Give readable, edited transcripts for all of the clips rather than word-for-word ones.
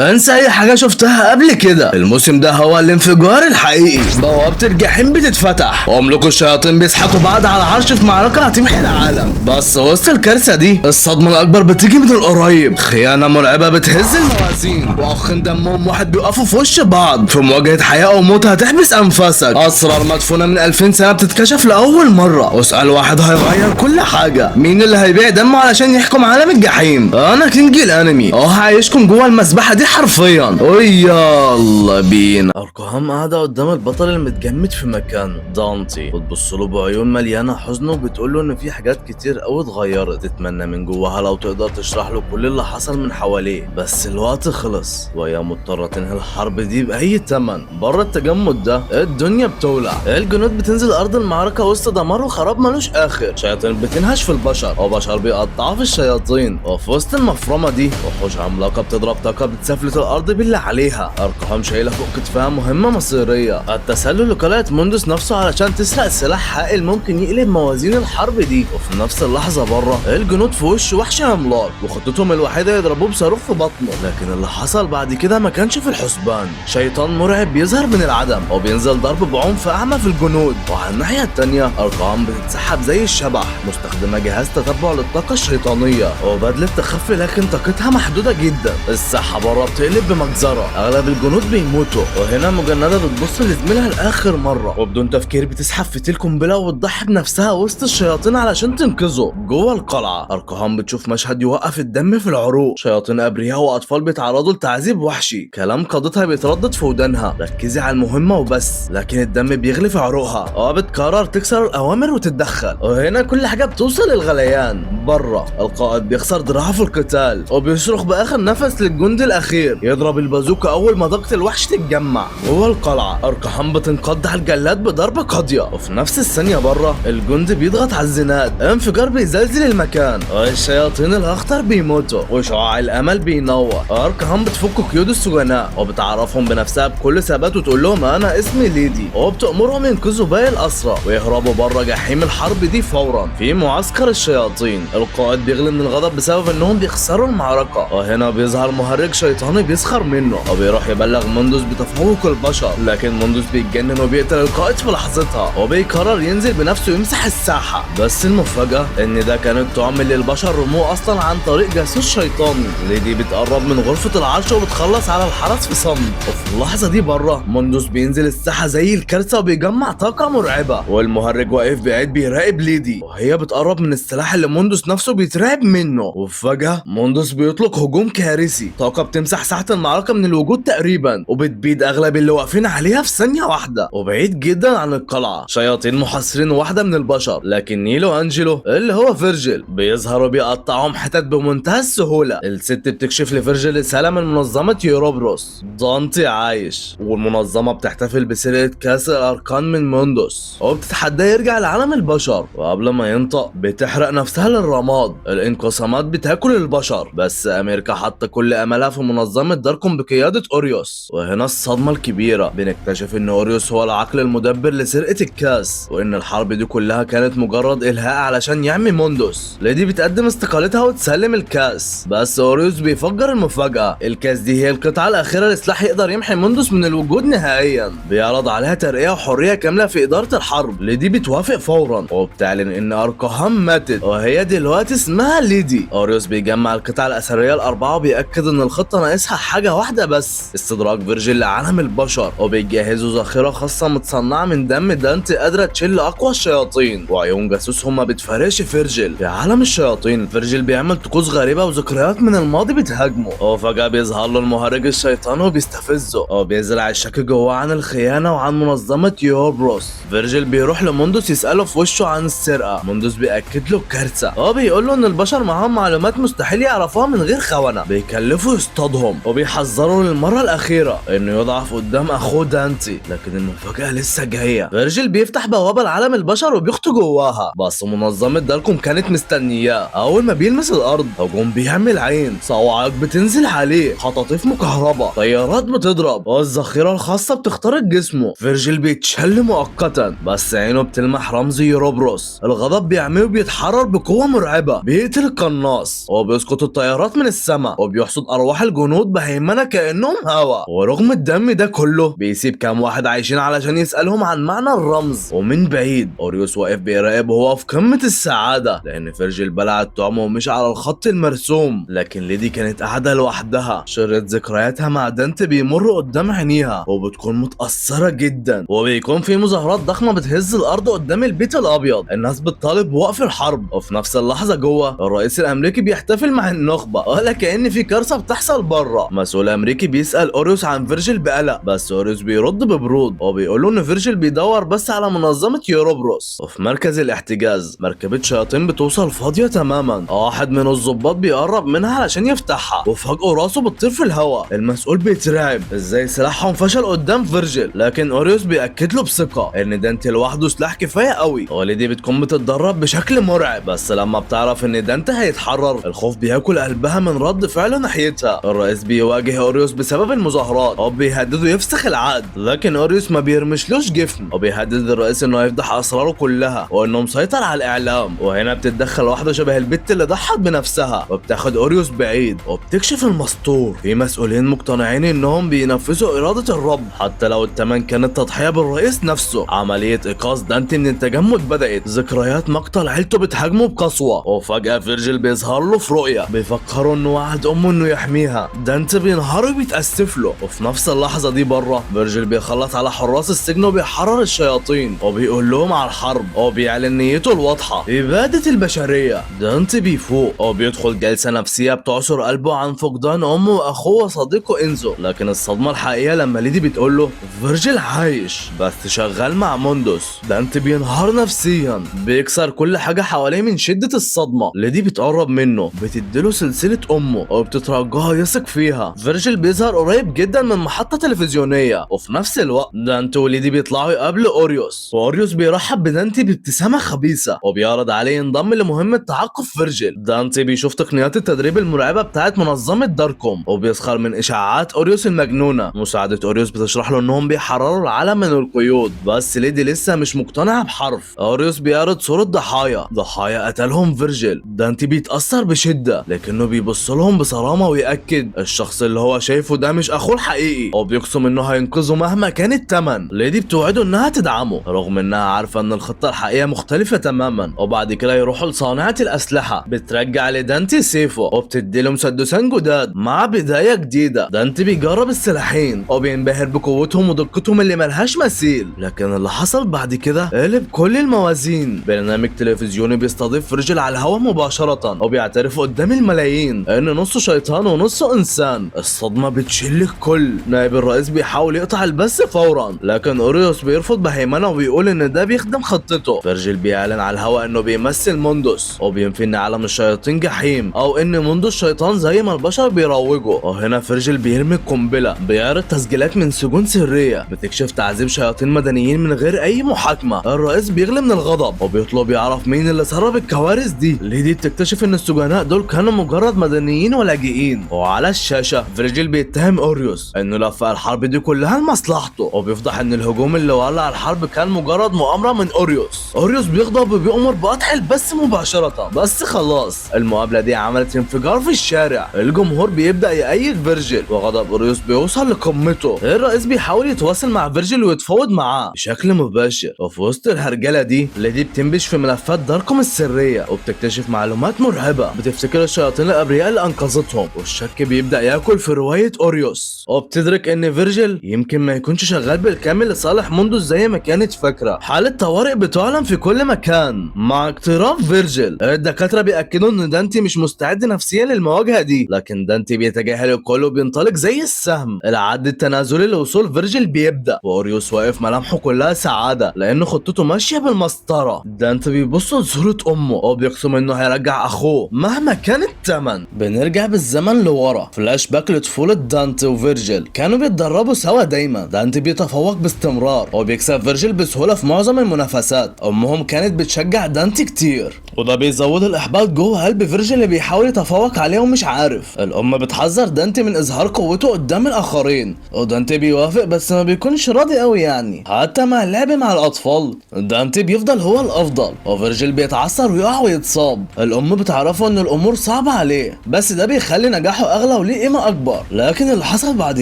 انسى اي حاجة شفتها قبل كده. الموسم ده هو الانفجار الحقيقي، بوابه الجحيم بتتفتح وملوك الشياطين بيسحقوا بعض على عرش في معركة هتمحي العالم. بس وسط الكارثة دي الصدمة الاكبر بتيجي من القريب، خيانة مرعبة بتهز الموازين، واخين دمهم واحد بيقفوا في وش بعض في مواجهة حياة او موت هتحبس انفاسك. اسرار مدفونة من 2000 سنة بتتكشف لاول مرة، وسؤال واحد هيغير كل حاجة: مين اللي هيبيع دمه علشان يحكم عالم الجحيم؟ انا كينج الانمي، هعيشكم جوه المذبحة دي حرفيا، ويلا بينا. اركهام قاعدة قدام البطل المتجمد في مكانه دانتي، وتبص له بعيون مليانة حزن وبتقول له ان في حاجات كتير قوي اتغيرت، تتمنى من جواها لو تقدر تشرح له كل اللي حصل من حواليه، بس الوقت خلص وهي مضطرة تنهي الحرب دي بأي تمن. بره التجمد ده الدنيا بتولع، الجنود بتنزل ارض المعركة وسط دمار وخراب ملوش اخر، شياطين بتنهش في البشر وبشر بيقطعوا في الشياطين، وفي وسط المفرمة دي وحوش عملاقة بتضرب طاقة بتسفلت الارض باللي عليها. اركهام شايلة فوق كتفها مهمة مصيرية، التسلل لقلعة موندوس نفسه علشان تسرق سلاح هائل ممكن يقلب موازين الحرب دي. وفي نفس اللحظة بره الجنود في وش وحش عملاق، وخطتهم الوحيدة يضربوه بصاروخ في بطنه، لكن اللي حصل بعد كده ما كانش في الحسبان. شيطان مرعب بيظهر من العدم وبينزل ضرب بعنف اعمى في الجنود، وعلى الناحية التانية اركهام بتتسحب زي الشبح مستخدمة جهاز تتبع للطاقة الشيطانية وبدلة تخفي، لكن طاقتها محدودة جدا. الساحة بره بتقلب بمجزرة، اغلب الجنود بيموتوا، وهنا مجندة بتبص لزميلها لاخر مرة وبدون تفكير بتسحب فتيل قنبلة وتضحي بنفسها وسط الشياطين علشان تنقذه. جوه القلعة اركهام بتشوف مشهد يوقف الدم في العروق، شياطين ابرياء واطفال بيتعرضوا لتعذيب وحشي، كلام قادتها بيتردد في ودانها: ركزي على المهمة وبس، لكن الدم بيغلي في عروقها وبتقرر تكسر الاوامر وتتدخل، وهنا كل حاجة بتوصل للغليان. بره القائد بيخسر دراعه في القتال وبيصرخ باخر نفس للجندي الاخير يضرب البازوكا اول ما طاقة الوحش تتجمع. جوه القلعة اركهام بتنقض على الجلاد بضربه قاضيه، وفي نفس الثانية بره الجندي بيضغط على الزناد، انفجار بيزلزل المكان والشياطين الاخطر بيموتوا وشعاع الامل بينور. اركهام بتفك قيود السجناء وبتعرفهم بنفسها بكل ثبات وتقول لهم انا اسمي ليدي، وبتأمرهم ينقذوا باقي الاسرى ويهربوا بره جحيم الحرب دي فورا. في معسكر الشياطين القائد بيغلي من الغضب بسبب انهم بيخسروا المعركة، وهنا بيظهر مهرج شيطاني بيسخر منه وبيروح يبلغ موندوس بتفوق البشر، لكن موندوس بيتجنن وبيقتل القائد في لحظتها وبيقرر ينزل بنفسه يمسح الساحة. بس المفاجاة ان ده كان الطعم اللي البشر رموه اصلا عن طريق جاسوس شيطاني. ليدي بتقرب من غرفة العرش وبتخلص على الحرس في صمت، وفي اللحظة دي بره موندوس بينزل الساحة زي الكارثة وبيجمع طاقة مرعبة، والمهرج واقف بعيد بيراقب ليدي وهي بتقرب من السلاح اللي موندوس نفسه بيترعب منه. وفجأة موندوس بيطلق هجوم كارثي، طاقة بتمسح ساحة المعركة من الوجود تقريبا وبتبيد اغلب اللي واقفين عليها في ثانية واحدة. وبعيد جدا عن القلعة شياطين محاصرين واحدة من البشر، لكن نيلو انجلو اللي هو فيرجيل بيظهر وبيقطعهم حتت بمنتهى السهولة. الست بتكشف لفيرجيل رسالة من منظمة يوروبروس: دانتي عايش، والمنظمة بتحتفل بسرقة كاس الأركان من موندوس وبتتحداه يرجع لعالم البشر، وقبل ما ينطق بتحرق نفسها للرماد. الانقسامات بتاكل البشر، بس امريكا حاطه كل املها في منظمة داركوم بقيادة اوريوس. وهنا الصدمة الكبيرة، بنكتشف ان اوريوس هو العقل المدبر لسرقة الكاس، وان الحرب دي كلها كانت مجرد الهاء علشان يعمي موندوس. ليدي بتقدم استقالتها وتسلم الكاس، بس اوريوس بيفجر المفاجأة: الكاس دي هي القطعة الأخيرة لسلاح يقدر يمحي موندوس من الوجود نهائيا. بيعرض عليها ترقية وحرية كاملة في إدارة الحرب. ليدي بتوافق فورا وبتعلن إن أركهام ماتت وهي دلوقتي اسمها ليدي. أوريوس بيجمع القطع الأثرية الأربعة وبيأكد إن الخطة ناقصها حاجة واحدة بس: استدراج فيرجيل لعالم البشر، وبيجهزوا ذخيرة خاصة متصنعة من دم دانتي قادرة تشل أقوى الشياطين، وعيون جاسوسهم ما بتفارقش فيرجيل. في عالم الشياطين فيرجيل بيعمل طقوس غريبة وذكريات من الماضي بتهاجمه، وفجأة بيظهر له المهرج الشيطاني وبيستفزه وبيزرع الشك جواه عن الخيانة وعن منظمة يوبروس. فيرجيل بيروح لموندوس يسأله في وشه عن السرقة، موندوس بيأكد له الكارثة وبيقول له ان البشر معاهم معلومات مستحيل يعرفوها من غير خونة، بيكلفوا يصطادهم وبيحذروا للمرة الأخيرة انه يضعف قدام اخوه دانتي، لكن المفاجأة لسه جاية. فيرجيل بيفتح بوابة لعالم البشر وبيخطو جواها، بس منظمة داركوم كانت مستنياه. اول ما بيلمس الارض هجوم بيعمل عين، صواعق بتنزل عليه، خطاطيف مكهربة، طيارات بتضرب، والذخيرة الخاصة بتخترق جسمه. فيرجيل بيتشل مؤقتا، بس عينه بتلمح رمز يوروبروس. الغضب بيعميه وبيتحرر بقوة مرعبة، بيقتل القناص وبيسقط الطيارات من السماء وبيحصد ارواح الجنود. الجنود بهيمنة كأنهم هوا. ورغم الدم ده كله بيسيب كام واحد عايشين علشان يسألهم عن معنى الرمز. ومن بعيد اوريوس واقف بيراقب وهو في قمة السعادة لأن فيرجيل بلع الطعم ومشي على الخط المرسوم. لكن ليدي كانت قاعدة لوحدها، شريط ذكرياتها مع دانتي بيمر قدام عينيها وبتكون متأثرة جدا. وبيكون في مظاهرات ضخمة بتهز الأرض قدام البيت الأبيض، الناس بتطالب بوقف الحرب. وفي نفس اللحظة جوه الرئيس الأمريكي بيحتفل مع النخبة ولا كأن في كارثة بتحصل بره. مسؤول أمريكي بيسأل أوريوس عن فيرجيل بقلق، بس أوريوس بيرد ببرود وبيقول له إن فيرجيل بيدور بس على منظمة يوروبروس. وفي مركز الاحتجاز مركبة شياطين بتوصل فاضية تماما، واحد من الضباط بيقرب منها علشان يفتحها وفجأة راسه بتطير في الهواء. المسؤول بيترعب ازاي سلاحهم فشل قدام فيرجيل، لكن اوريوس بيأكد له بثقة ان دانتي لوحده سلاح كفاية قوي. وليدي بتكون بتتدرب بشكل مرعب، بس لما بتعرف ان دانتي هيتحرر الخوف بياكل قلبها من رد فعله ناحيتها. الرئيس بيواجه اوريوس بسبب المظاهرات وبيهدده يفسخ العقد، لكن اوريوس ما بيرمشلوش جفن وبيهدد الرئيس انه هيفضح اسراره كلها وانه مسيطر على الاعلام. وهنا بتتدخل واحدة شبه البت اللي ضحت بنفسها وبتاخد اوريوس بعيد وبتكشف المستور. في مسؤولين مقتنعين انهم بينفذوا اراده الرب حتى لو الثمن كان التضحية بالرئيس نفسه. عملية ايقاظ دانتي من التجمد بدات، ذكريات مقتل عيلته بتهاجمه بقسوه، وفجاة فيرجيل بيظهر له في رؤية بيفكره انه وعد امه انه يحميها. دانتي بينهار وبيتاسف له. وفي نفس اللحظة دي بره فيرجيل بيخلص على حراس السجن وبيحرر الشياطين وبيقول لهم على الحرب وبيعلن نيته الواضحة ابادة البشرية. دانتي بيفوق وبيدخل جلسه نفسية بتعصر قلبه عن فقدان امه واخوه وصديقه انزو. لكن الصدمة الحقيقية لما ليدي بتقول له فيرجيل عايش بس شغال مع موندوس. دانتي بينهار نفسيا، بيكسر كل حاجة حواليه من شده الصدمة. ليدي بتقرب منه بتديله سلسلة امه وبتترجاها يثق فيها. فيرجيل بيظهر قريب جدا من محطة تلفزيونية، وفي نفس الوقت دانتي وليدي بيطلعوا يقابلوا اوريوس، واوريوس بيرحب بدانتي بابتسامة خبيثة وبيعرض عليه ينضم لمهمه تعقب فيرجيل. دانتي بيشوف تقنيات التدريب المرعبة بتاعت منظمة داركوم وبيسخر من اشاعات اوريوس المجنونة. مساعدة اوريوس بتشرح له انهم بيحرروا العالم من القيود، بس ليدي لسه مش مقتنعة بحرف. اوريوس بيعرض صوره ضحايا قتلهم فيرجيل. دانتي بيتاثر بشده لكنه بيبص لهم بصرامه ويأكد الشخص اللي هو شايفه ده مش اخوه الحقيقي، وبيقسم انه هينقذه مهما كان الثمن. ليدي بتوعده انها تدعمه رغم انها عارفه ان الخطة الحقيقية مختلفة تماما. وبعد كده يروحوا لصانعه الاسلحة، بترجع لدانتي سيفه وبتديله مسدسين جداد مع بداية جديدة. دانتي بيجرب السلاحين وبينبهر بقوتهم ودقتهم اللي ملهاش مثيل، لكن اللي حصل بعد كده قلب كل الموازين. برنامج تلفزيوني بيستضيف فيرجيل على الهواء مباشرة وبيعترف قدام الملايين ان نصه شيطان ونصه انسان. الصدمة بتشل الكل. نائب الرئيس بيحاول يقطع البث فورا، لكن اوريوس بيرفض بهيمنه وبيقول ان ده بيخدم خطته. فيرجيل بيعلن على الهواء انه بيمثل موندوس وبينفي ان عالم الشياطين جحيم او ان موندوس شيطان زي ما البشر بيروجوا. وهنا فيرجيل بيرمي القنبلة، بيعرض تسجيلات من سجون سرية بتكشف تعذيب شياطين مدنيين من غير اي محاكمة. الرئيس بيغلي من الغضب وبيطلب يعرف مين اللي سرب الكوارث دي. ليدي بتكتشف ان السجناء دول كانوا مجرد مدنيين ولاجئين. وعلى الشاشة فيرجيل بيتهم اوريوس انه لفق الحرب دي كلها لمصلحته، وبيفضح ان الهجوم اللي ولع الحرب كان مجرد مؤامرة من اوريوس. اوريوس بيغضب وبيأمر بقطع البث مباشرة. بس خلاص المقابلة دي عملت انفجار في الشارع، الجمهور بيبدأ يأيد فيرجيل وغضب اوريوس بيوصل لقمته. الرئيس بيحاول يتواصل مع فيرجيل ويتفاوض معاه بشكل مباشر. وفي وسط الهرجله دي ليدي بتنبش في ملفات داركوم السرية وبتكتشف معلومات مرعبة بتفتكر الشياطين الابرياء اللي انقذتهم، والشك بيبدا ياكل في رواية اوريوس. وبتدرك ان فيرجيل يمكن ما يكونش شغال بالكامل لصالح موندوس زي ما كانت فاكره. حاله طوارئ بتعلن في كل مكان مع اقتراب فيرجيل. الدكاترة بياكدوا ان دانتي مش مستعد نفسيا للمواجهه دي، لكن دانتي بيتجاهل الكل وبينطلق زي السهم. العد التنازلي لوصول فيرجيل بيبدا، واوريوس واقف ملامحه كلها سعادة لان خطته ماشية بالمسطره. دانتي بيبص لصورة امه وبيقسم انه هيرجع اخوه مهما كان الثمن. بنرجع بالزمن لورا، فلاش باك لطفوله دانتي وفيرجيل. كانوا بيتدربوا سوا دايما، دانتي بيتفوق باستمرار وبيكسب فيرجيل بسهولة في معظم المنافسات. امهم كانت بتشجع دانتي كتير وده بيزود الاحباط جوه قلب فيرجيل اللي بيحاول يتفوق عليه ومش عارف. الام بتحذر دانتي من اظهار قوته قدام الاخرين ودانتي بيوافق بس ما بيكونش راضي قوي، يعني حتى مع اللعب مع الاطفال دانتي بيفضل هو الافضل، وفيرجيل بيتعثر ويقع ويتصاب. الام بتعرفه ان الامور صعبة عليه بس ده بيخلي نجاحه اغلى وليه قيمة اكبر. لكن اللي حصل بعد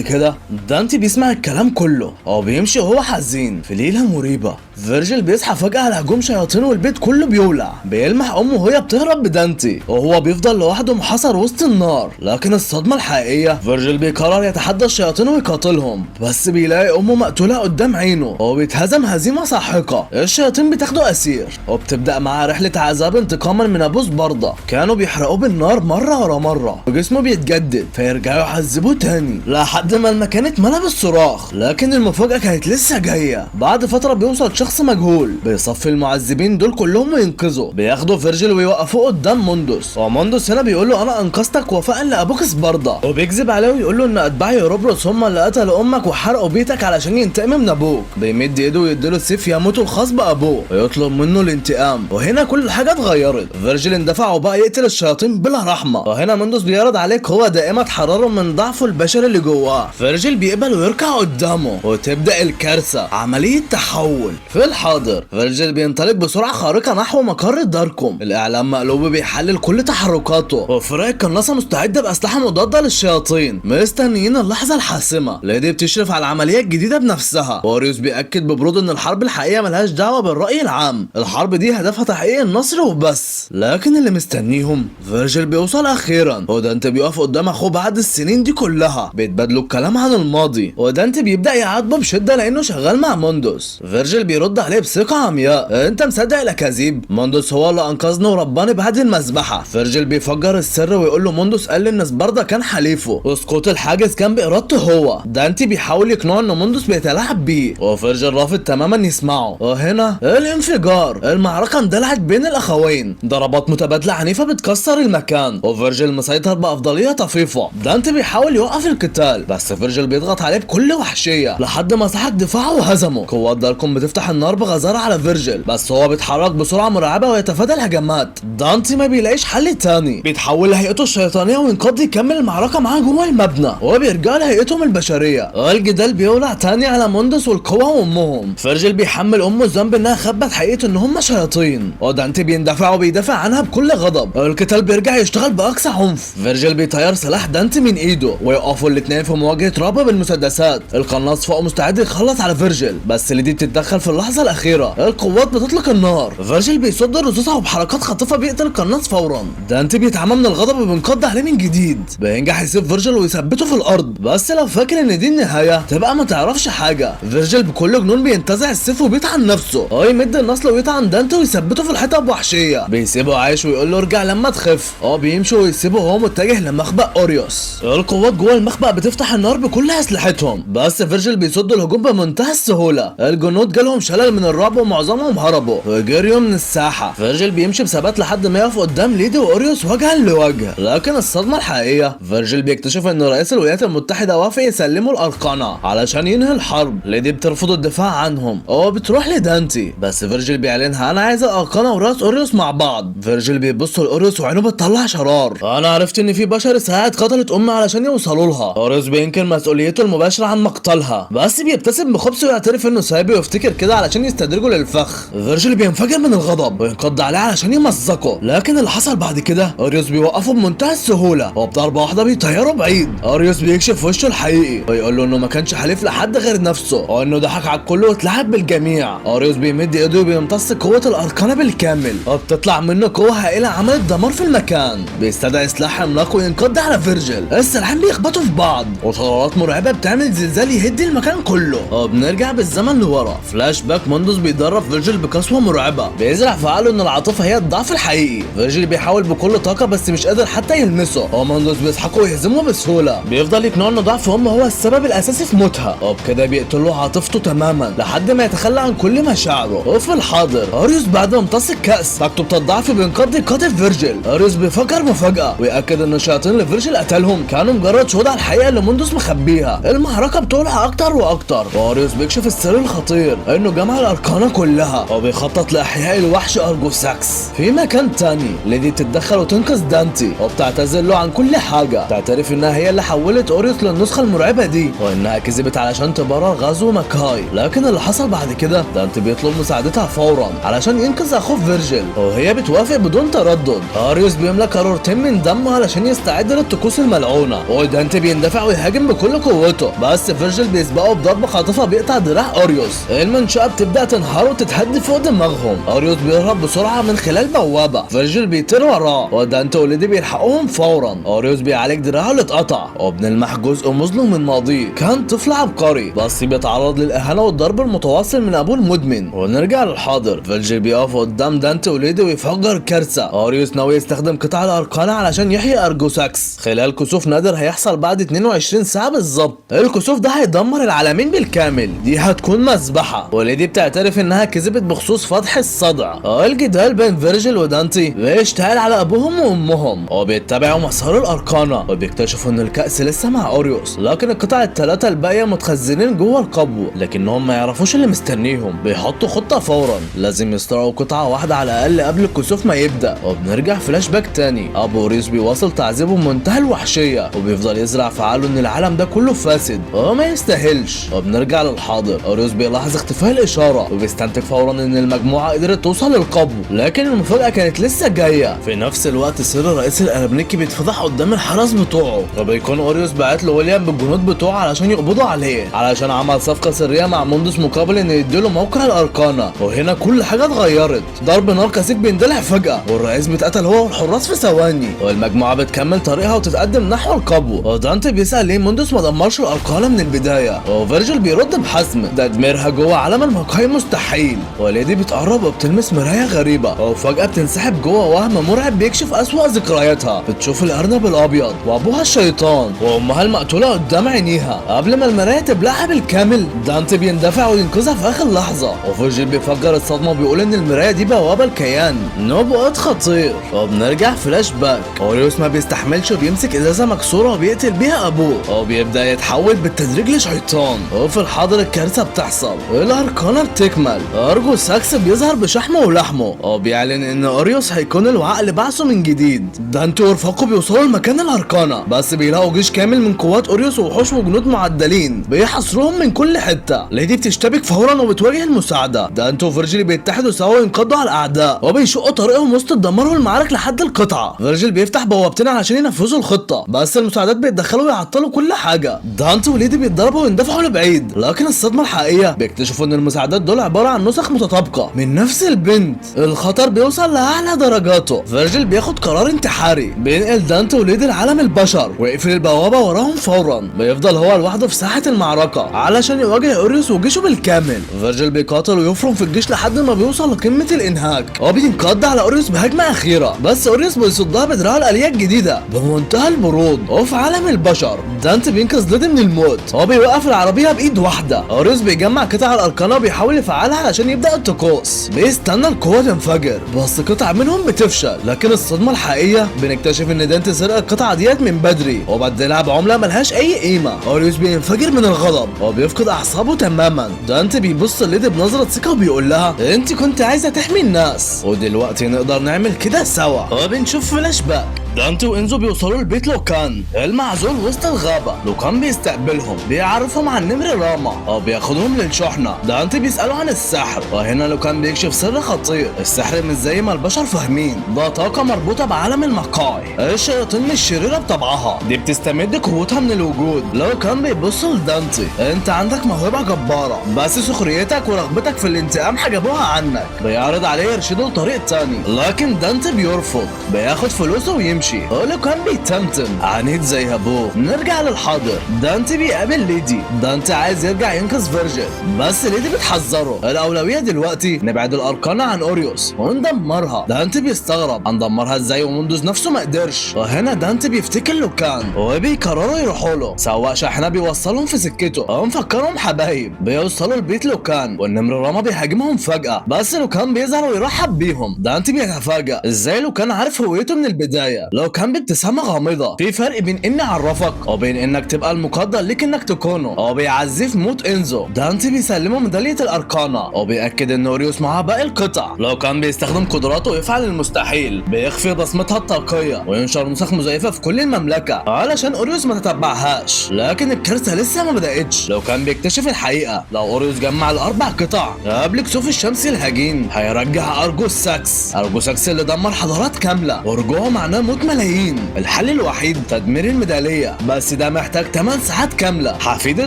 كده، دانتي بيسمع الكلام كله او بيمشي وهو حزين. في ليلة مريبه فيرجيل بيصحى فجأة على هجوم شياطين والبيت كله بيولع. بيلمح امه وهي بتهرب بدانتي، وهو بيفضل لوحده محاصر وسط النار. لكن الصدمة الحقيقية، فيرجيل بيقرر يتحدى الشياطين ويقاتلهم، بس بيلاقي امه مقتولة قدام عينه وبيتهزم هزيمة ساحقة. الشياطين بتاخده اسير وبتبدأ معاه رحلة عذاب انتقاما من ابوه سباردا. كانوا بيحرقوه بالنار مرة ورا مرة وجسمه بيتجدد، فيرجعوا يعذبوه تاني لحد ما المكان اتملى بالصراخ. لكن المفاجأة كانت لسه جاية. بعد فترة بيوصل شخص مجهول بيصفي المعذبين دول كلهم وينقذوا. بياخدوا فيرجيل ويوقفوه قدام موندوس، وموندوس هنا بيقول له انا انقذتك وفاء لابوك سباردا، وبيكذب عليه ويقول له ان اتباع يوروبروس هم اللي قتلوا امك وحرقوا بيتك علشان ينتقم من ابوك. بيمد ايده ويديله السيف يموت الخاص بابوه ويطلب منه الانتقام. وهنا كل حاجة اتغيرت. فيرجيل اندفع وبقى يقتل الشياطين بلا رحمه. وهنا موندوس بيعرض عليه قوة دائمة تحرره من ضعفه البشري اللي جواه. فيرجيل بيقبل ويركع قدامه، وتبدا الكارثة، عملية تحول. في الحاضر فيرجيل بينطلق بسرعة خارقة نحو مقر داركوم. الاعلام مقلوب بيحلل كل تحركاته، وفرق القناصه مستعدة باسلحه مضادة للشياطين، مستنيين اللحظة الحاسمة. ليدي بتشرف على العملية الجديدة بنفسها. اوريوس بيأكد ببرود ان الحرب الحقيقية ملهاش دعوه بالراي العام، الحرب دي هدفها تحقيق النصر وبس. لكن اللي مستنيهم، فيرجيل بيوصل اخيرا، ودانتي بيقف قدام اخوه بعد السنين دي كلها. بيتبادلوا الكلام عن الماضي، ودانتي بيبدا يعاتبه بشده لانه شغال مع موندوس. فيرجيل بيرد عليه بثقة عمياء، انت مصدق الاكاذيب؟ موندوس هو اللي انقذني ورباني بعد المذبحة. فيرجيل بيفجر السر ويقول له موندوس قال لي ان سباردا كان حليفة وسقوط الحاجز كان بارادته هو. دانتي بيحاول يقنعه ان موندوس بيتلاعب بيه، وفيرجيل رافض تماما يسمعه. وهنا الانفجار، المعركة اندلعت بين الاخوين، ضربات متبادلة عنيفة بتكسر المكان، وفيرجيل مسيطر بافضليه طفيفة. دانتي بيحاول يوقف القتال، بس فيرجيل بيضغط عليه بكل وحشية لحد ما سحق دفاعه وهزمه. قوات داركوم بتفتح النار بغزاره على فيرجيل، بس هو بيتحرك بسرعة مرعبة ويتفادى الهجمات. دانتي ما بيلاقيش حل تاني، بيتحول لهيئته الشيطانية وينقض يكمل المعركة معاه جوه المبنى، وبيرجع لهيئتهم البشرية. الجدال بيولع تاني على موندوس والقوة وامهم. فيرجيل بيحمل امه الذنب انها خبت حقيقة ان هم شياطين، ودانتي بيندفع وبيدافع عنها بكل غضب. القتال بيرجع يشتغل باقصى عنف. فيرجيل بيطير سلاح دانتي من ايده، ويقفوا الاثنين في مواجهة رعب بالمسدسات. القناص فوق مستعد يخلص على فيرجيل، بس ليدي بتتدخل في اللحظة الاخيرة. القوات بتطلق النار، فيرجيل بيصد الرصاصة وبحركات خاطفه بيقتل القناص فورا. دانتي بيتعمى من الغضب وبينقض عليه من جديد. بينجح يسيب فيرجيل ويثبته في الارض، بس لو فاكر ان دي النهاية تبقى ما تعرفش حاجة. فيرجيل بكل جنون بينتزع السيف وبيطعن نفسه، هو يمد النصل ويطعن دانتي ويثبته في الحيطة بوحشيه. بيسيبه عايش ويقول له ارجع لما تخف. بيمشي ويسيبه وهو متجه لمخبأ اوريوس. القوات جوه المخبأ بتفتح النار بكل اسلحتهم، بس فيرجيل بيصد الهجوم بمنتهى السهولة. الجنود جالهم شلل من الرعب ومعظمهم هربوا وجريوا من الساحة. فيرجيل بيمشي بثبات لحد ما يقف قدام ليدي واوريوس وجها لوجه. لكن الصدمة الحقيقية، فيرجيل بيكتشف ان رئيس الولايات المتحدة وافق يسلمه الارقانه علشان ينهي الحرب. ليدي بترفض الدفاع عنهم وبتروح لدانتي، بس فيرجيل بيعلنها انا عايز الارقانه وراس اوريوس مع بعض. فيرجيل بيبص لاوريوس وعينه بتطلع شرار، انا عرفت ان في بشر ساعد قتلت امي علشان يوصلوا لها. اوريوس بينكر مسؤوليته المباشرة عن مقتلها، بس بيبتسم بخبث ويعترف انه سايبه ويفتكر كده علشان يستدرجه للفخ. فيرجيل بينفجر من الغضب وينقض عليه علشان يمزقه، لكن اللي حصل بعد كده اوريوس بيوقفه بمنتهى السهولة وبضربه واحدة بيطيره بعيد. اوريوس بيكشف وشه الحقيقي ويقول له انه ما كانش حليف لحد غير نفسه، وانه ضحك على الكل واتلعب بالجميع. اوريوس بيمد ايده وبيمتص قوة الاركانه بالكامل، وبتطلع منه قوة هائلة عملت دمار في المكان. بيستدعي سلاح عملاق وينقض على فيرجيل. السلاحين بيخبطوا في بعض وشرارات مرعبة بتعمل زلزال يهد المكان كله. وبنرجع بالزمن لورا، فلاش باك. موندوس بيدرب فيرجيل بقسوه مرعبة، بيزرع في عقله ان العاطفة هي الضعف الحقيقي. فيرجيل بيحاول بكل طاقة بس مش قادر حتى يلمسه، وموندوس بيسحقه ويهزمه بسهولة. بيفضل يقنعه ان ضعف امه هو السبب الاساسي في موتها، وبكده بيقتل عاطفته تماما لحد ما يتخلى عن كل مشاعره. وفي الحاضر اوريوس بعد ما امتص الكأس طاقته بتضعف بينقض يقاتل فيرجيل. اوريوس بيفكر مفاجأة ويأكد ان الشياطين اللي فيرجيل قتلهم كانوا مجرد شهود على الحقيقة اللي موندوس مخبيها. المعركة بتولع اكتر واكتر، واوريوس بيكشف السر الخطير انه جمع الاركانة كلها وبيخطط لاحياء الوحش ارجوساكس. في مكان تاني ليدي بتتدخل وتنقذ دانتي وبتعتذر له عن كل حاجة، تعترف انها هي اللي حولت اوريوس للنسخة المرعبة دي وانها كذبت علشان تبرر غزو ماكاي. لكن اللي حصل بعد كده دانتي بيطلب مساعدتها فورا علشان ينقذ اخوه فيرجيل وهي بتوافق بدون تردد. اريوس بيملى قارورتين من دمه علشان يستعد للطقوس الملعونة، ودانتي بيندفع ويهاجم بكل قوته، بس فيرجيل بيسبقه بضربة خاطفة بيقطع دراع اوريوس. المنشأة بتبدأ تنهار وتتهد فوق دماغهم. اوريوس بيهرب بسرعة من خلال بوابة، فيرجيل بيطير وراه ودانتي وليدي بيلحقوهم فورا. اوريوس بيعالج دراعه اللي اتقطع وبنلمح جزء مظلم من ماضيه، كان طفل عبقري بس بيتعرض للاهانة والضرب المتواصل من ابوه المدمن. ونرجع للحاضر، فيرجيل بيقف قدام دانتي وليدي ويفجر كارثة. اوريوس ناوي يستخدم قطع الاركان علشان يحيي ارجوساكس خلال كسوف نادر هيحصل بعد 22 ساعة بالظبط. الكسوف ده هيدمر العالمين بالكامل، دي هتكون مذبحة. وليدي بتعترف انها كذبت بخصوص فتح الصدع. الجدال بين فيرجيل ودانتي بيشتعل على ابوهم وامهم وبيتبعوا مسار الاركانة وبيكتشفوا ان الكأس لسه مع اوريوس، لكن القطع الثلاثة الباقية متخزنين جوه القبو، لكنهم ما يعرفوش اللي مستنيهم. بيحطوا خطة فورا، لازم يسرقوا قطعة واحدة على الاقل قبل الكسوف ما يبدأ. وبنرجع فلاش باك تاني، ابو اوريوس بيواصل تعذيبه بمنتهى الوحشية وبيفضل يزرع في عقله ان العالم ده كله فاسد وهو ما يستاهلش. وبنرجع للحاضر، اوريوس بيلاحظ اختفاء الاشارة وبيستنتج فورا ان المجموعة قدرت توصل للقبو، لكن المفاجأة كانت لسه جاية. في نفس الوقت سر الرئيس الارابنيكي بيتفضح قدام الحرس بتوعه، وبيكون اوريوس بعت له ويليام بالجنود بتوعه علشان يقبضوا عليه، علشان عمل صفقة سرية مع موندوس مقابل ان يديله موقع الاركانة. وهنا كل حاجة اتغيرت، ضرب نار كثيف بيندلع فجأة والرئيس بيتقتل هو والحراس في ثواني، والمجموعة بتكمل طريقها وتتقدم نحو القبو. ودانتي بيسأل ليه موندوس ما دمرش الاركانة من البداية، وفيرجيل بيرد بحزم تدميرها جوه عالم المقاهي مستحيل. وليدي بتقرب وبتلمس مراية غريبة وفجأة بتنسحب جوه وهم مرعب بيكشف أسوأ ذكرياتها. بتشوف الأرنب الأبيض وأبوها الشيطان وأمها المقتولة قدام عينيها قبل ما المراية تبلعها بالكامل. دانتي بيندفع وينقذها في آخر لحظة، وفيرجيل بيفجر الصدمة وبيقول إن المراية دي بوابة الكيان، نبوءات خطير. وبنرجع فلاش باك، اوريوس ما بيستحملش وبيمسك إزازة مكسورة وبيقتل بيها أبوه وبيبدأ يتحول بالتدريج لشيطان. وفي الحاضر الكارثة بتحصل، الأركانة بتكمل، أرجو ساكس بيظهر بشحمه ولحمه وبيعلن ان اوريوس هيكون الوعاء لبعثه من جديد. دانتي ورفاقه بيوصلوا لمكان الاركانة، بس بيلاقوا جيش كامل من قوات اوريوس ووحوش وجنود معدلين بيحاصروهم من كل حتة. ليدي بتشتبك فورا وبتواجه المساعدة. دانتي وفيرجيل بيتحدوا سوا وينقضوا على الاعداء وبيشقوا طريقهم وسط الدمار والمعارك لحد القطعة. فيرجيل بيفتح بوابتين علشان ينفذوا الخطة، بس المساعدات بيتدخلوا ويعطلوا كل حاجة. دانتي وليدي بيتضربوا ويندفعوا لبعيد، لكن الصدمة الحقيقية بيكتشفوا ان المساعدات دول عبارة عن نسخ متطابقة من نفس البنت. الخطر بيوصل لأعلى درجاته. فيرجيل بياخد قرار انتحاري، بينقل دانتي وليدي لعالم البشر ويقفل البوابة وراهم فورا. بيفضل هو لوحده في ساحة المعركة علشان يواجه اوريوس وجيشه بالكامل. فيرجيل بيقاتل ويفرم في الجيش لحد ما بيوصل لقمة الانهاك، وبينقض على اوريوس بهجمة أخيرة، بس اوريوس بيصدها بدراعه الآلية الجديدة بمنتهى البرود. وفي عالم البشر دانتي بينقذ ليدي من الموت وبيوقف العربية بإيد واحدة. اوريوس بيجمع قطع الأركانة وبيحاول يفعلها علشان يبدأ الطقوس. بيستنى القوة تنفجر بس قطعة منهم بتفشل، لكن الصدمة الحقيقية بنكتشف ان دانتي سرق القطعة ديت من بدري وبدلها بعملة ملهاش اي قيمة. اوريوس بينفجر من الغضب وبيفقد اعصابه تماما. دانتي بيبص لليدي بنظرة ثقة وبيقول لها انت كنت عايزة تحمي الناس ودلوقتي نقدر نعمل كده سوا. وبنشوف فلاش باك، دانتي وانزو بيوصلوا لبيت لوكان المعزول وسط الغابة. لوكان بيستقبلهم، بيعرفهم عن نمر راما وبياخدهم للشحنة. دانتي بيسأله عن السحر، وهنا لوكان بيكشف سر خطير، السحر مش زي ما البشر فاهمين، ده طاقة مربوطة بعالم المقاي، الشياطين مش شريرة بطبعها، دي بتستمد قوتها من الوجود. لوكان بيبص لدانتي، انت عندك موهبة جبارة بس سخريتك ورغبتك في الانتقام حجبوها عنك. بيعرض عليه يرشده لطريق تاني، لكن دانتي بيرفض، بياخد فلوسه ويمشي. لوكان بيتمتم عنيد زي ابوه. نرجع للحاضر، دانتي بيقابل ليدي. دانتي عايز يرجع ينقذ فيرجيل بس ليدي بتحذره الاولوية دلوقتي نبعد الاركانة عن اوريوس وندمرها. دانتي بيستغرب هندمرها ازاي وموندوز نفسه ما قدرش. وهنا دانتي بيفتكر لوكان وبيقرروا يروحوا له. سواق شاحنة بيوصلهم في سكته ومفكرهم حبايب. بيوصلوا لبيت لوكان والنمر راما بيهاجمهم فجأة، بس لوكان بيظهر ويرحب بيهم. دانتي بيتفاجأ ازاي لوكان عارف هويته من البداية. لوكان بابتسامة غامضة، في فرق بين اني اعرفك وبين انك تبقى المقدر ليك انك تكونه. هو بيعزيه في موت انزو. دانتي بيسلمه ميدالية الاركانا وبيأكد ان اوريوس معاه باقي القطع. لوكان بيستخدم قدراته ويفعل المستحيل، بيخفي بصمتها الطاقية وينشر نسخ مزيفة في كل المملكة علشان اوريوس ما تتبعهاش. لكن الكارثة لسه ما بدأتش. لوكان بيكتشف الحقيقة، لو اوريوس جمع الاربع قطع قبل كسوف الشمس الهجين هيرجع ارجوس ساكس، ارجوس ساكس اللي دمر حضارات كاملة ورجوعه معناه موت ملايين. الحل الوحيد تدمير الميدالية، بس ده محتاج 8 ساعات كاملة. حفيدة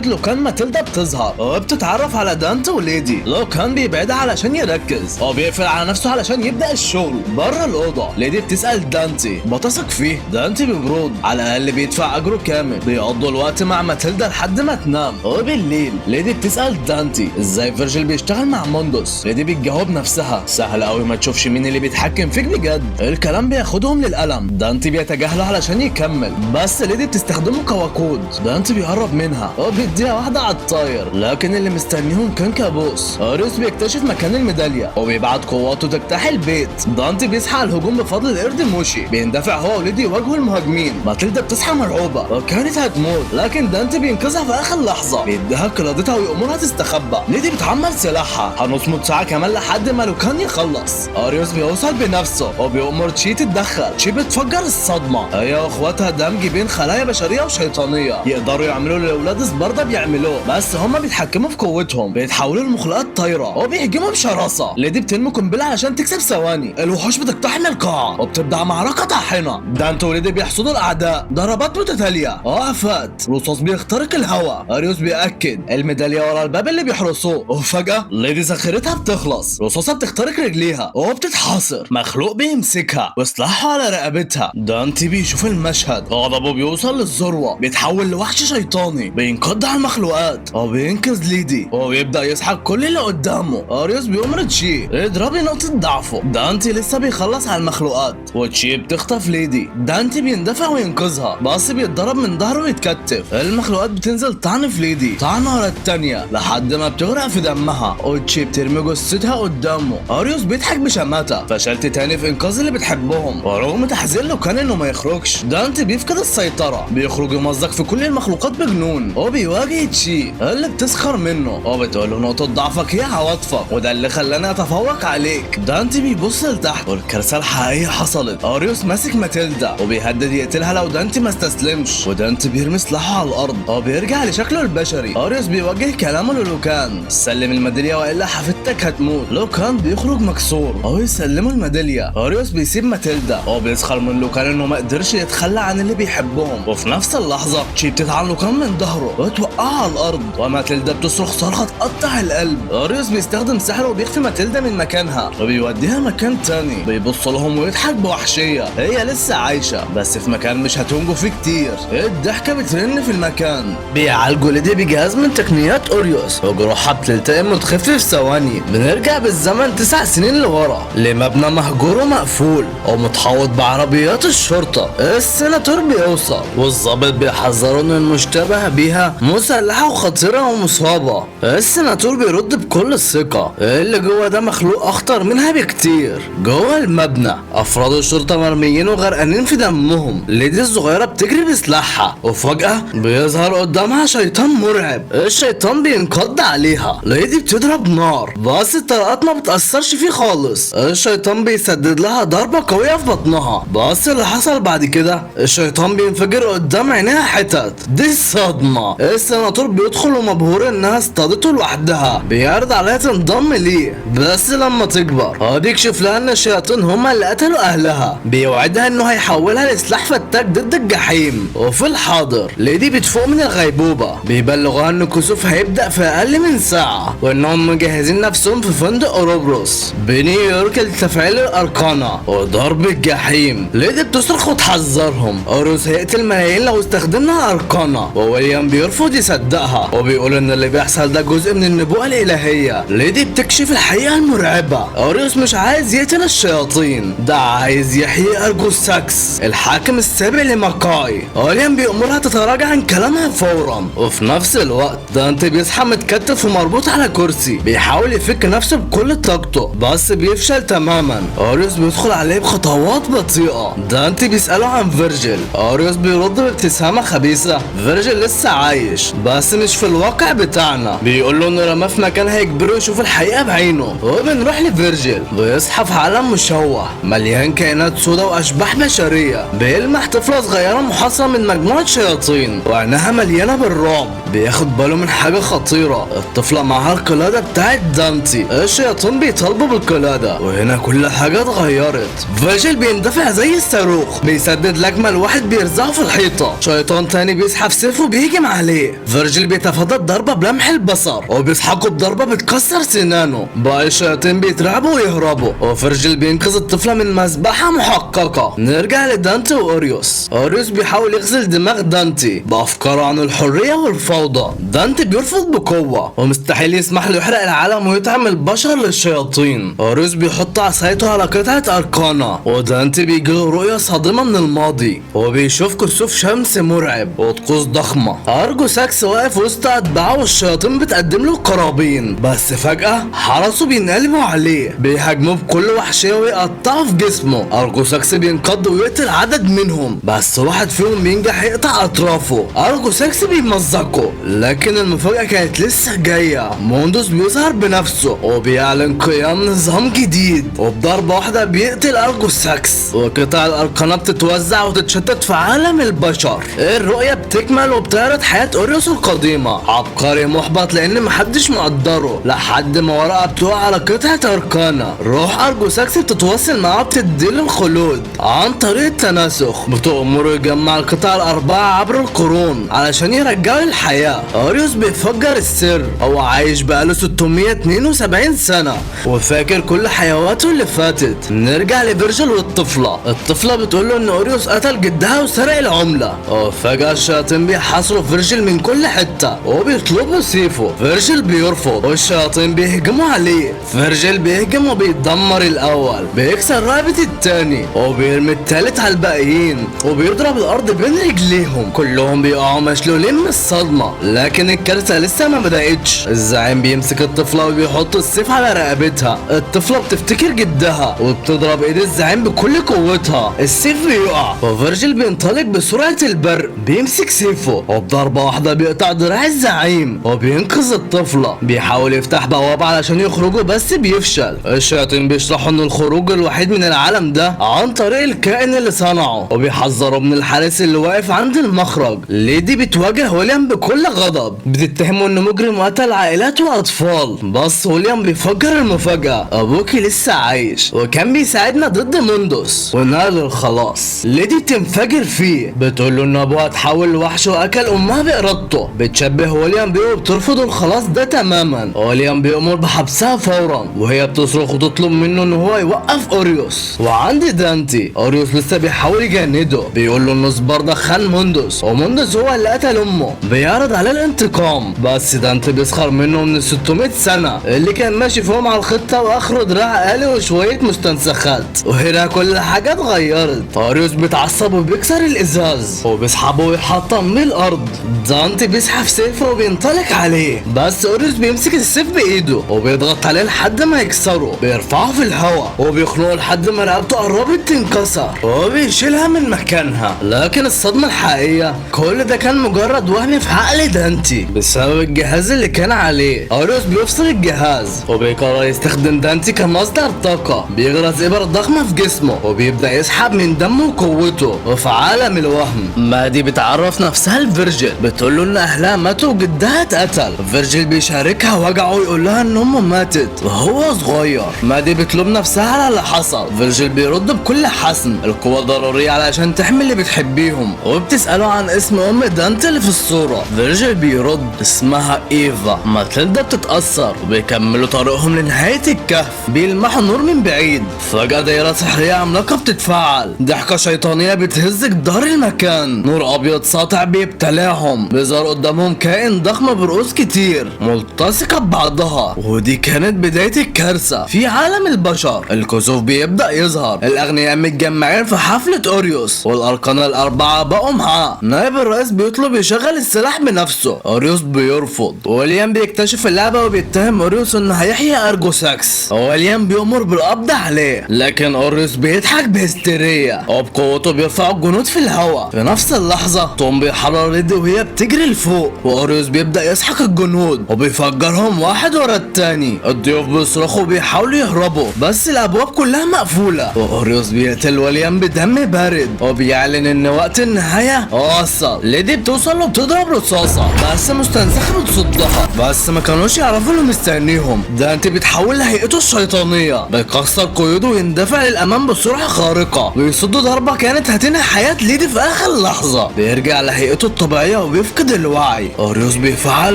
لوكان ماتيلدا بتظهر وبتتعرف على دانت وليدي. لوكان بيبعدها علشان يركز وبيقفل على نفسه علشان يبدأ الشغل. بره الأوضة ليدي بتسأل دانتي بتثق فيه؟ دانتي ببرود، على الأقل بيدفع أجره كامل. بيقضوا الوقت مع ماتيلدا لحد ما تنام. وبالليل ليدي بتسأل دانتي ازاي فيرجيل بيشتغل مع موندوس. ليدي بتجاوب نفسها، سهل قوي ما تشوفش مين اللي بيتحكم فيك بجد. الكلام بياخدهم للألم. دانتي بيتجاهله علشان يكمل، بس ليدي بتستخدمه كوقود. دانتي بيقرب منها وبيديها واحدة على الطاير، لكن اللي مستنيهم كان كابوس. اريوس بيكتشف مكان الميدالية وبيبعت قواته تجتاح البيت. دانتي بيصحى على الهجوم بفضل القرد موشي. بيندفع هو وليدي يواجهوا المهاجمين. ماتيلدا بتصحى مرعوبة وكانت هتموت، لكن دانتي بينقذها في اخر لحظة، بيديها قلادتها ويأمرها تستخبى. ليدي بتعمل سلاحها، هنصمد ساعة كمان لحد ما لوكان يخلص. اريوس بيوصل بنفسه وبيأمر تشي تتدخل. تشي بتفجر الصدمة، هي واخواتها دمج بين خلايا بشرية وشيطانية، يقدروا يعملوا اللي اولاد سباردا بيعملوه، بس هما بيتحكموا في قوتهم، بيتحولوا لمخلوقات طايرة وبيهجموا بشراسة. ليدي بترمي قنبلة علشان تكسب ثواني. الوحوش بتقتحم القاعة وبتبدأ معركة طاحنة. دانتي وليدي بيحصدوا الأعداء، ضربات متتالية وقفات، رصاص بيخترق الهواء. اريوس بيأكد الميدالية ورا الباب اللي بيحرسوه، وفجأة ليدي ذخيرتها بتخلص، رصاصة بتخترق رجليها وبتتحاصر، مخلوق بيمسكها وسلاحه على رقبتها. دانتي بيشوف المشهد، غضبه بيوصل للذروة، بيتحول لوحش شيطاني، بينقض على المخلوقات وبينقذ ليدي وبيبدأ يسحق كل اللي قدامه. اريوس بيأمر تشي اضربي نقطة ضعفه. دانتي لسه بيخلص على المخلوقات وتشي بتخطف ليدي. دانتي بيندفع وينقذها، بس بيتضرب من ظهره ويتكتف. المخلوقات بتنزل طعن في ليدي، طعنة ورا التانية لحد ما بتغرق في دمها، وتشي بترمي جثتها قدامه. اريوس بيضحك بشماتة، فشلت تاني في انقاذ اللي بتحبهم. ورغم تحذير لوكان انه ما يخرجش، دانتي بيفقد السيطرة، بيخرج يمزق في كل المخلوقات بجنون، وبيواجه تشي اللي بتسخر منه وبتقول له نقطة ضعفك هي عواطفك، وده اللي خلاني اتفوق عليك. دانتي بيبص لتحت والكارثة الحقيقية حصلت. اريوس ماسك ماتيلدا وبيهدد يقتلها لو دانتي ما استسلمش، ودانتي بيرمي سلاحه على الارض وبيرجع لشكله البشري. اريوس بيوجه كلامه للوكان، سلم الميدالية والا حفيدتك هتموت. لوكان بيخرج مكسور ويسلمه الميدالية. اريوس بيسيب ماتيلدا وبيسخر من لوكان انه ما قدرش يتخلى عن اللي بيحبهم. وفي نفس اللحظة تشي بتطعن لوكان من ظهره وتوقعه على الارض، وماتيلدا بتصرخ صرخة تقطع القلب. اريوس بيستخدم سحره وبيخفي ماتيلدا من مكانها وبيوديها مكان تاني. بيبص لهم ويضحك بوحشية، هي لسه عايشة بس في مكان مش هتنجو فيه كتير. الضحكة بترن في المكان. بيعالجوا ليدي بجهاز من تقنيات اوريوس وجروحها بتلتئم وتخف في ثواني. بنرجع بالزمن 9 سنين لورا لمبنى مهجور ومقفول ومتحوط بعربيات الشرطة. السيناتور بيوصل والضابط بيحذره ان المشتبه بيها مسلحة وخطيرة ومصابة. السيناتور بيرد بكل الثقة، اللي جوه ده مخلوق اخطر منها بكتير. جوه المبنى افراد الشرطة مرميين وغرقانين في دمهم. ليدي الصغيرة بتجري بسلاحها وفجأة بيظهر قدامها شيطان مرعب. الشيطان بينقض عليها، ليدي بتضرب نار بس الطلقات ما بتأثرش فيه خالص. الشيطان بيسدد لها ضربة قوية في بطنها، بس اللي حصل بعد كده الشيطان بينفجر قدام عينيها حتت. دي الصدمة. السناتور بيدخل ومبهور انها اصطادته لوحدها، بيعرض عليها تنضم ليه بس لما تكبر. هو بيكشف لها ان الشياطين هما اللي قتلوا اهلها، بيوعدها انه هيحولها لسلاح فتاك ضد الجحيم. وفي الحاضر ليدي بتفوق من الغيبوبة، بيبلغوها ان الكسوف هيبدأ في اقل من ساعة وانهم مجهزين نفسهم في فندق اوروبروس بنيويورك لتفعيل الاركانة وضرب الجحيم. ليدي بتصرخ وتحذرهم اوروس هيقتل ملايين لو استخدمنا الاركانة، وويليام بيرفض يصدقها وبيقول ان اللي بيحصل ده جزء من النبوءة الالهية. ليدي بتكشف الحقيقة المرعبة، اوريوس مش عايز يقتل الشياطين، ده عايز يحيي ارجوس ساكس الحاكم السابع لماكاي. ويليام بيأمرها تتراجع عن كلامها فورا. وفي نفس الوقت دانتي بيصحى متكتف ومربوط على كرسي، بيحاول يفك نفسه بكل طاقته بس بيفشل تماما. اوريوس بيدخل عليه بخطوات بطيئة دانتي بيسأله عن فيرجيل، اوريوس بيرد بابتسامة خبيثة، فيرجيل لسه عايش بس مش في الواقع بتاعنا. بيقول له انه رماه في مكان هيجبره يشوف الحقيقة بعينه. وبنروح لفيرجيل، بيصحى في عالم مشوه مليان كائنات سودا واشباح بشرية. بيلمح طفلة صغيرة محاصرة من مجموعة شياطين وعينها مليانة بالرعب. بياخد باله من حاجة خطيرة، الطفلة معاها القلادة بتاعت دانتي. الشياطين بيطالبوا بالقلادة، وهنا كل حاجة اتغيرت. فيرجيل بيندفع زي الصاروخ، بيسدد لجمة لواحد بيرزعه في الحيطة. شيطان تاني بيسحب سيفه وبيهجم عليه. فيرجيل بيتفادى الضربة بلمح البصر وبيسحقه بضربة بتكسر سنانه. باقي الشياطين بيترعبوا ويهربوا، وفيرجيل بينقذ الطفلة من مذبحة محققة. نرجع لدانتي وأوريوس. أوريوس بيحاول يغسل دماغ دانتي بأفكاره عن الحرية والفوضى. دانتي بيرفض بقوة ومستحيل يسمح له يحرق العالم ويطعم البشر للشياطين. أوريوس بيحط عصايته على قطعة أركانا، ودانتي بيجيله رؤية صادمة من الماضي وبيشوف كسوف شمس مرعب وطقوس ضخمة. أرجو ساكس واقف وسط أتباعه والشياطين بتقدم له قرابين، بس فجأة حرسه بينقلبوا عليه، بيهاجموه بكل وحشية ويقطعوا في جسمه. أرجو ساكس بينقض ويقتل عدد منهم، بس واحد فيهم بينجح يقطع أطرافه. أرجو ساكس بيمزقه، لكن المفاجأة كانت لسه جاية. موندوس بيظهر بنفسه وبيعلن قيام نظام جديد، وبضربة واحدة بيقتل أرجو ساكس، وقطع الأركانة بتتوزع وتتشتت في عالم البشر. الرؤية بتكمل وبتعرض حياة أوريوس القديمة. عبقري محبط لأن محدش مقدره، لحد ما ورقة بتقع على قطعة أركانة. روح أرجو ساكس بتتواصل معاه بتديله الخلود عن طريق التناسخ، بتأمره يجمع القطع الأربعة عبر القرون علشان يرجعوا للحياة. أوريوس بيفجر السر، هو عايش بقاله 672 سنة وفاكر كل حيواته اللي فاتت. نرجع لفيرجيل والطفلة. الطفلة بتقوله ان أوريوس قتل جدها وسرق العملة. وفجأة الشياطين بيحاصروا فيرجيل من كل حتة وبيطلبوا سيفه. فيرجيل بيرفض والشياطين بيهجموا عليه. فيرجيل بيهجم وبيدمر الأول، بيكسر رقبة التاني وبيرمي التالت على الباقيين وبيضرب الأرض بين رجليهم. كلهم بيقعوا مشلولين من الصدمة، لكن الكارثة لسه ما بدأتش. الزعيم بيمسك الطفلة وبيحط السيف على رقبتها. الطفلة بتفتكر جدها وبتضرب ايد الزعيم بكل قوتها. السيف بيقع وفيرجيل بينطلق بسرعة البرق، بيمسك سيفه وبضربة واحدة بيقطع دراع الزعيم وبينقذ الطفلة. بيحاول يفتح بوابة علشان يخرجوا بس بيفشل. الشياطين بيشرحوا ان الخروج الوحيد من العالم ده عن طريق الكائن اللي صنعه، وبيحذروا من الحارس اللي واقف عند المخرج. ليدي بتواجه ويليام بكل غضب، بتتهمه انه مجرم وقتل عائلات واطفال، بس ويليام بيفجر المفاجأة، ابوكي لسه عايش وكان بيساعدنا ضد موندوس ونال الخلاص. ليدي بتنفجر فيه، بتقول له ان ابوها اتحول لوحش واكل امها بارادته. بتشبه ويليام بيه وبترفض الخلاص ده تماما. ويليام بيأمر بحبسها فورا، وهي بتصرخ وتطلب منه ان هو يوقف اوريوس. وعند دانتي، اوريوس لسه بيحاول يجنده، بيقول له ان سباردا خان موندوس وموندوس هو اللي قتل امه. بيعرض عليه الانتقام، بس دانتي بيسخر منه من 600 سنة اللي كان ماشي فيهم على الخطة واخره دراع آلي وشوية مستنسخات. وهنا كل حاجة اتغيرت. اوريوس بيتعصب وبيكسر الازاز وبيسحبه ويحطم من الارض. دانتي بيسحب سيفه وبينطلق عليه، بس اوريوس بيمسك السيف بايده وبيضغط عليه لحد ما يكسره. بيرفعه في الهواء وبيخنقه لحد ما رقبته قربت تنكسر وبيشيلها من مكانها. لكن الصدمة الحقيقية، كل ده كان مجرد وهم في عقل دانتي بسبب الجهاز اللي كان عليه. اوريوس بيفصل الجهاز وبيقرر يستخدم دانتي كمصدر طاقة. بيغرز إبر ضخمة في جسمه وبيبدأ يسحب من دمه وقوته. وفي عالم الوهم، مادي بتعرف نفسها لفيرجيل، بتقول له ان اهلها ماتوا وجدها اتقتل. فيرجيل بيشاركها وجعه ويقول لها ان امه ماتت وهو صغير. مادي بتلوم نفسها على اللي حصل. فيرجيل بيرد بكل حسم، القوة ضرورية علشان تحمي اللي بتحبيهم. وبتسأله عن اسم ام دانتي اللي في الصورة. فيرجيل بيرد اسمها ايفا. ماتيلدا بتتأثر وبيكملوا طريقهم لنهاية الكهف. بيلمحوا نور من بعيد، فجأة دايرة سحرية عملاقة بتتفعل، ضحكة شيطانية بتهز جدار المكان، نور ابيض ساطع بيبتلعهم. بيظهر قدامهم كائن ضخم برؤوس كتير ملتصقة ببعضها، ودي كانت بداية الكارثة في عالم البشر. الكسوف بيبدأ يظهر، الأغنياء متجمعين في حفلة أوريوس والأركان الأربعة بقوا معاه. نائب الرئيس بيطلب يشغل السلاح بنفسه. أوريوس اوريوس بيرفض. ويليام بيكتشف اللعبة وبيتهم اوريوس انه هيحيي ارجوساكس. ويليام بيأمر بالقبض عليه، لكن اوريوس بيضحك بهستيرية وبقوته بيرفع الجنود في الهواء. في نفس اللحظة توم بيحرر ليدي وهي بتجري لفوق، واوريوس بيبدأ يسحق الجنود وبيفجرهم واحد ورا التاني. الضيوف بيصرخوا وبيحاولوا يهربوا بس الابواب كلها مقفولة، واوريوس بيقتل ويليام بدم بارد وبيعلن ان وقت النهاية وصل. ليدي بتوصل وبتضرب رصاصة بس مستنسخة بتصدها، بس ما كانوش يعرفوا اللي مستنيهم. دانتي بيتحول لهيئته الشيطانية، بيكسر قيوده ويندفع للامام بسرعة خارقة ويصد ضربة كانت هتنهي حياة ليدي في اخر لحظة. بيرجع لهيئته الطبيعية وبيفقد الوعي. اوريوس بيفعل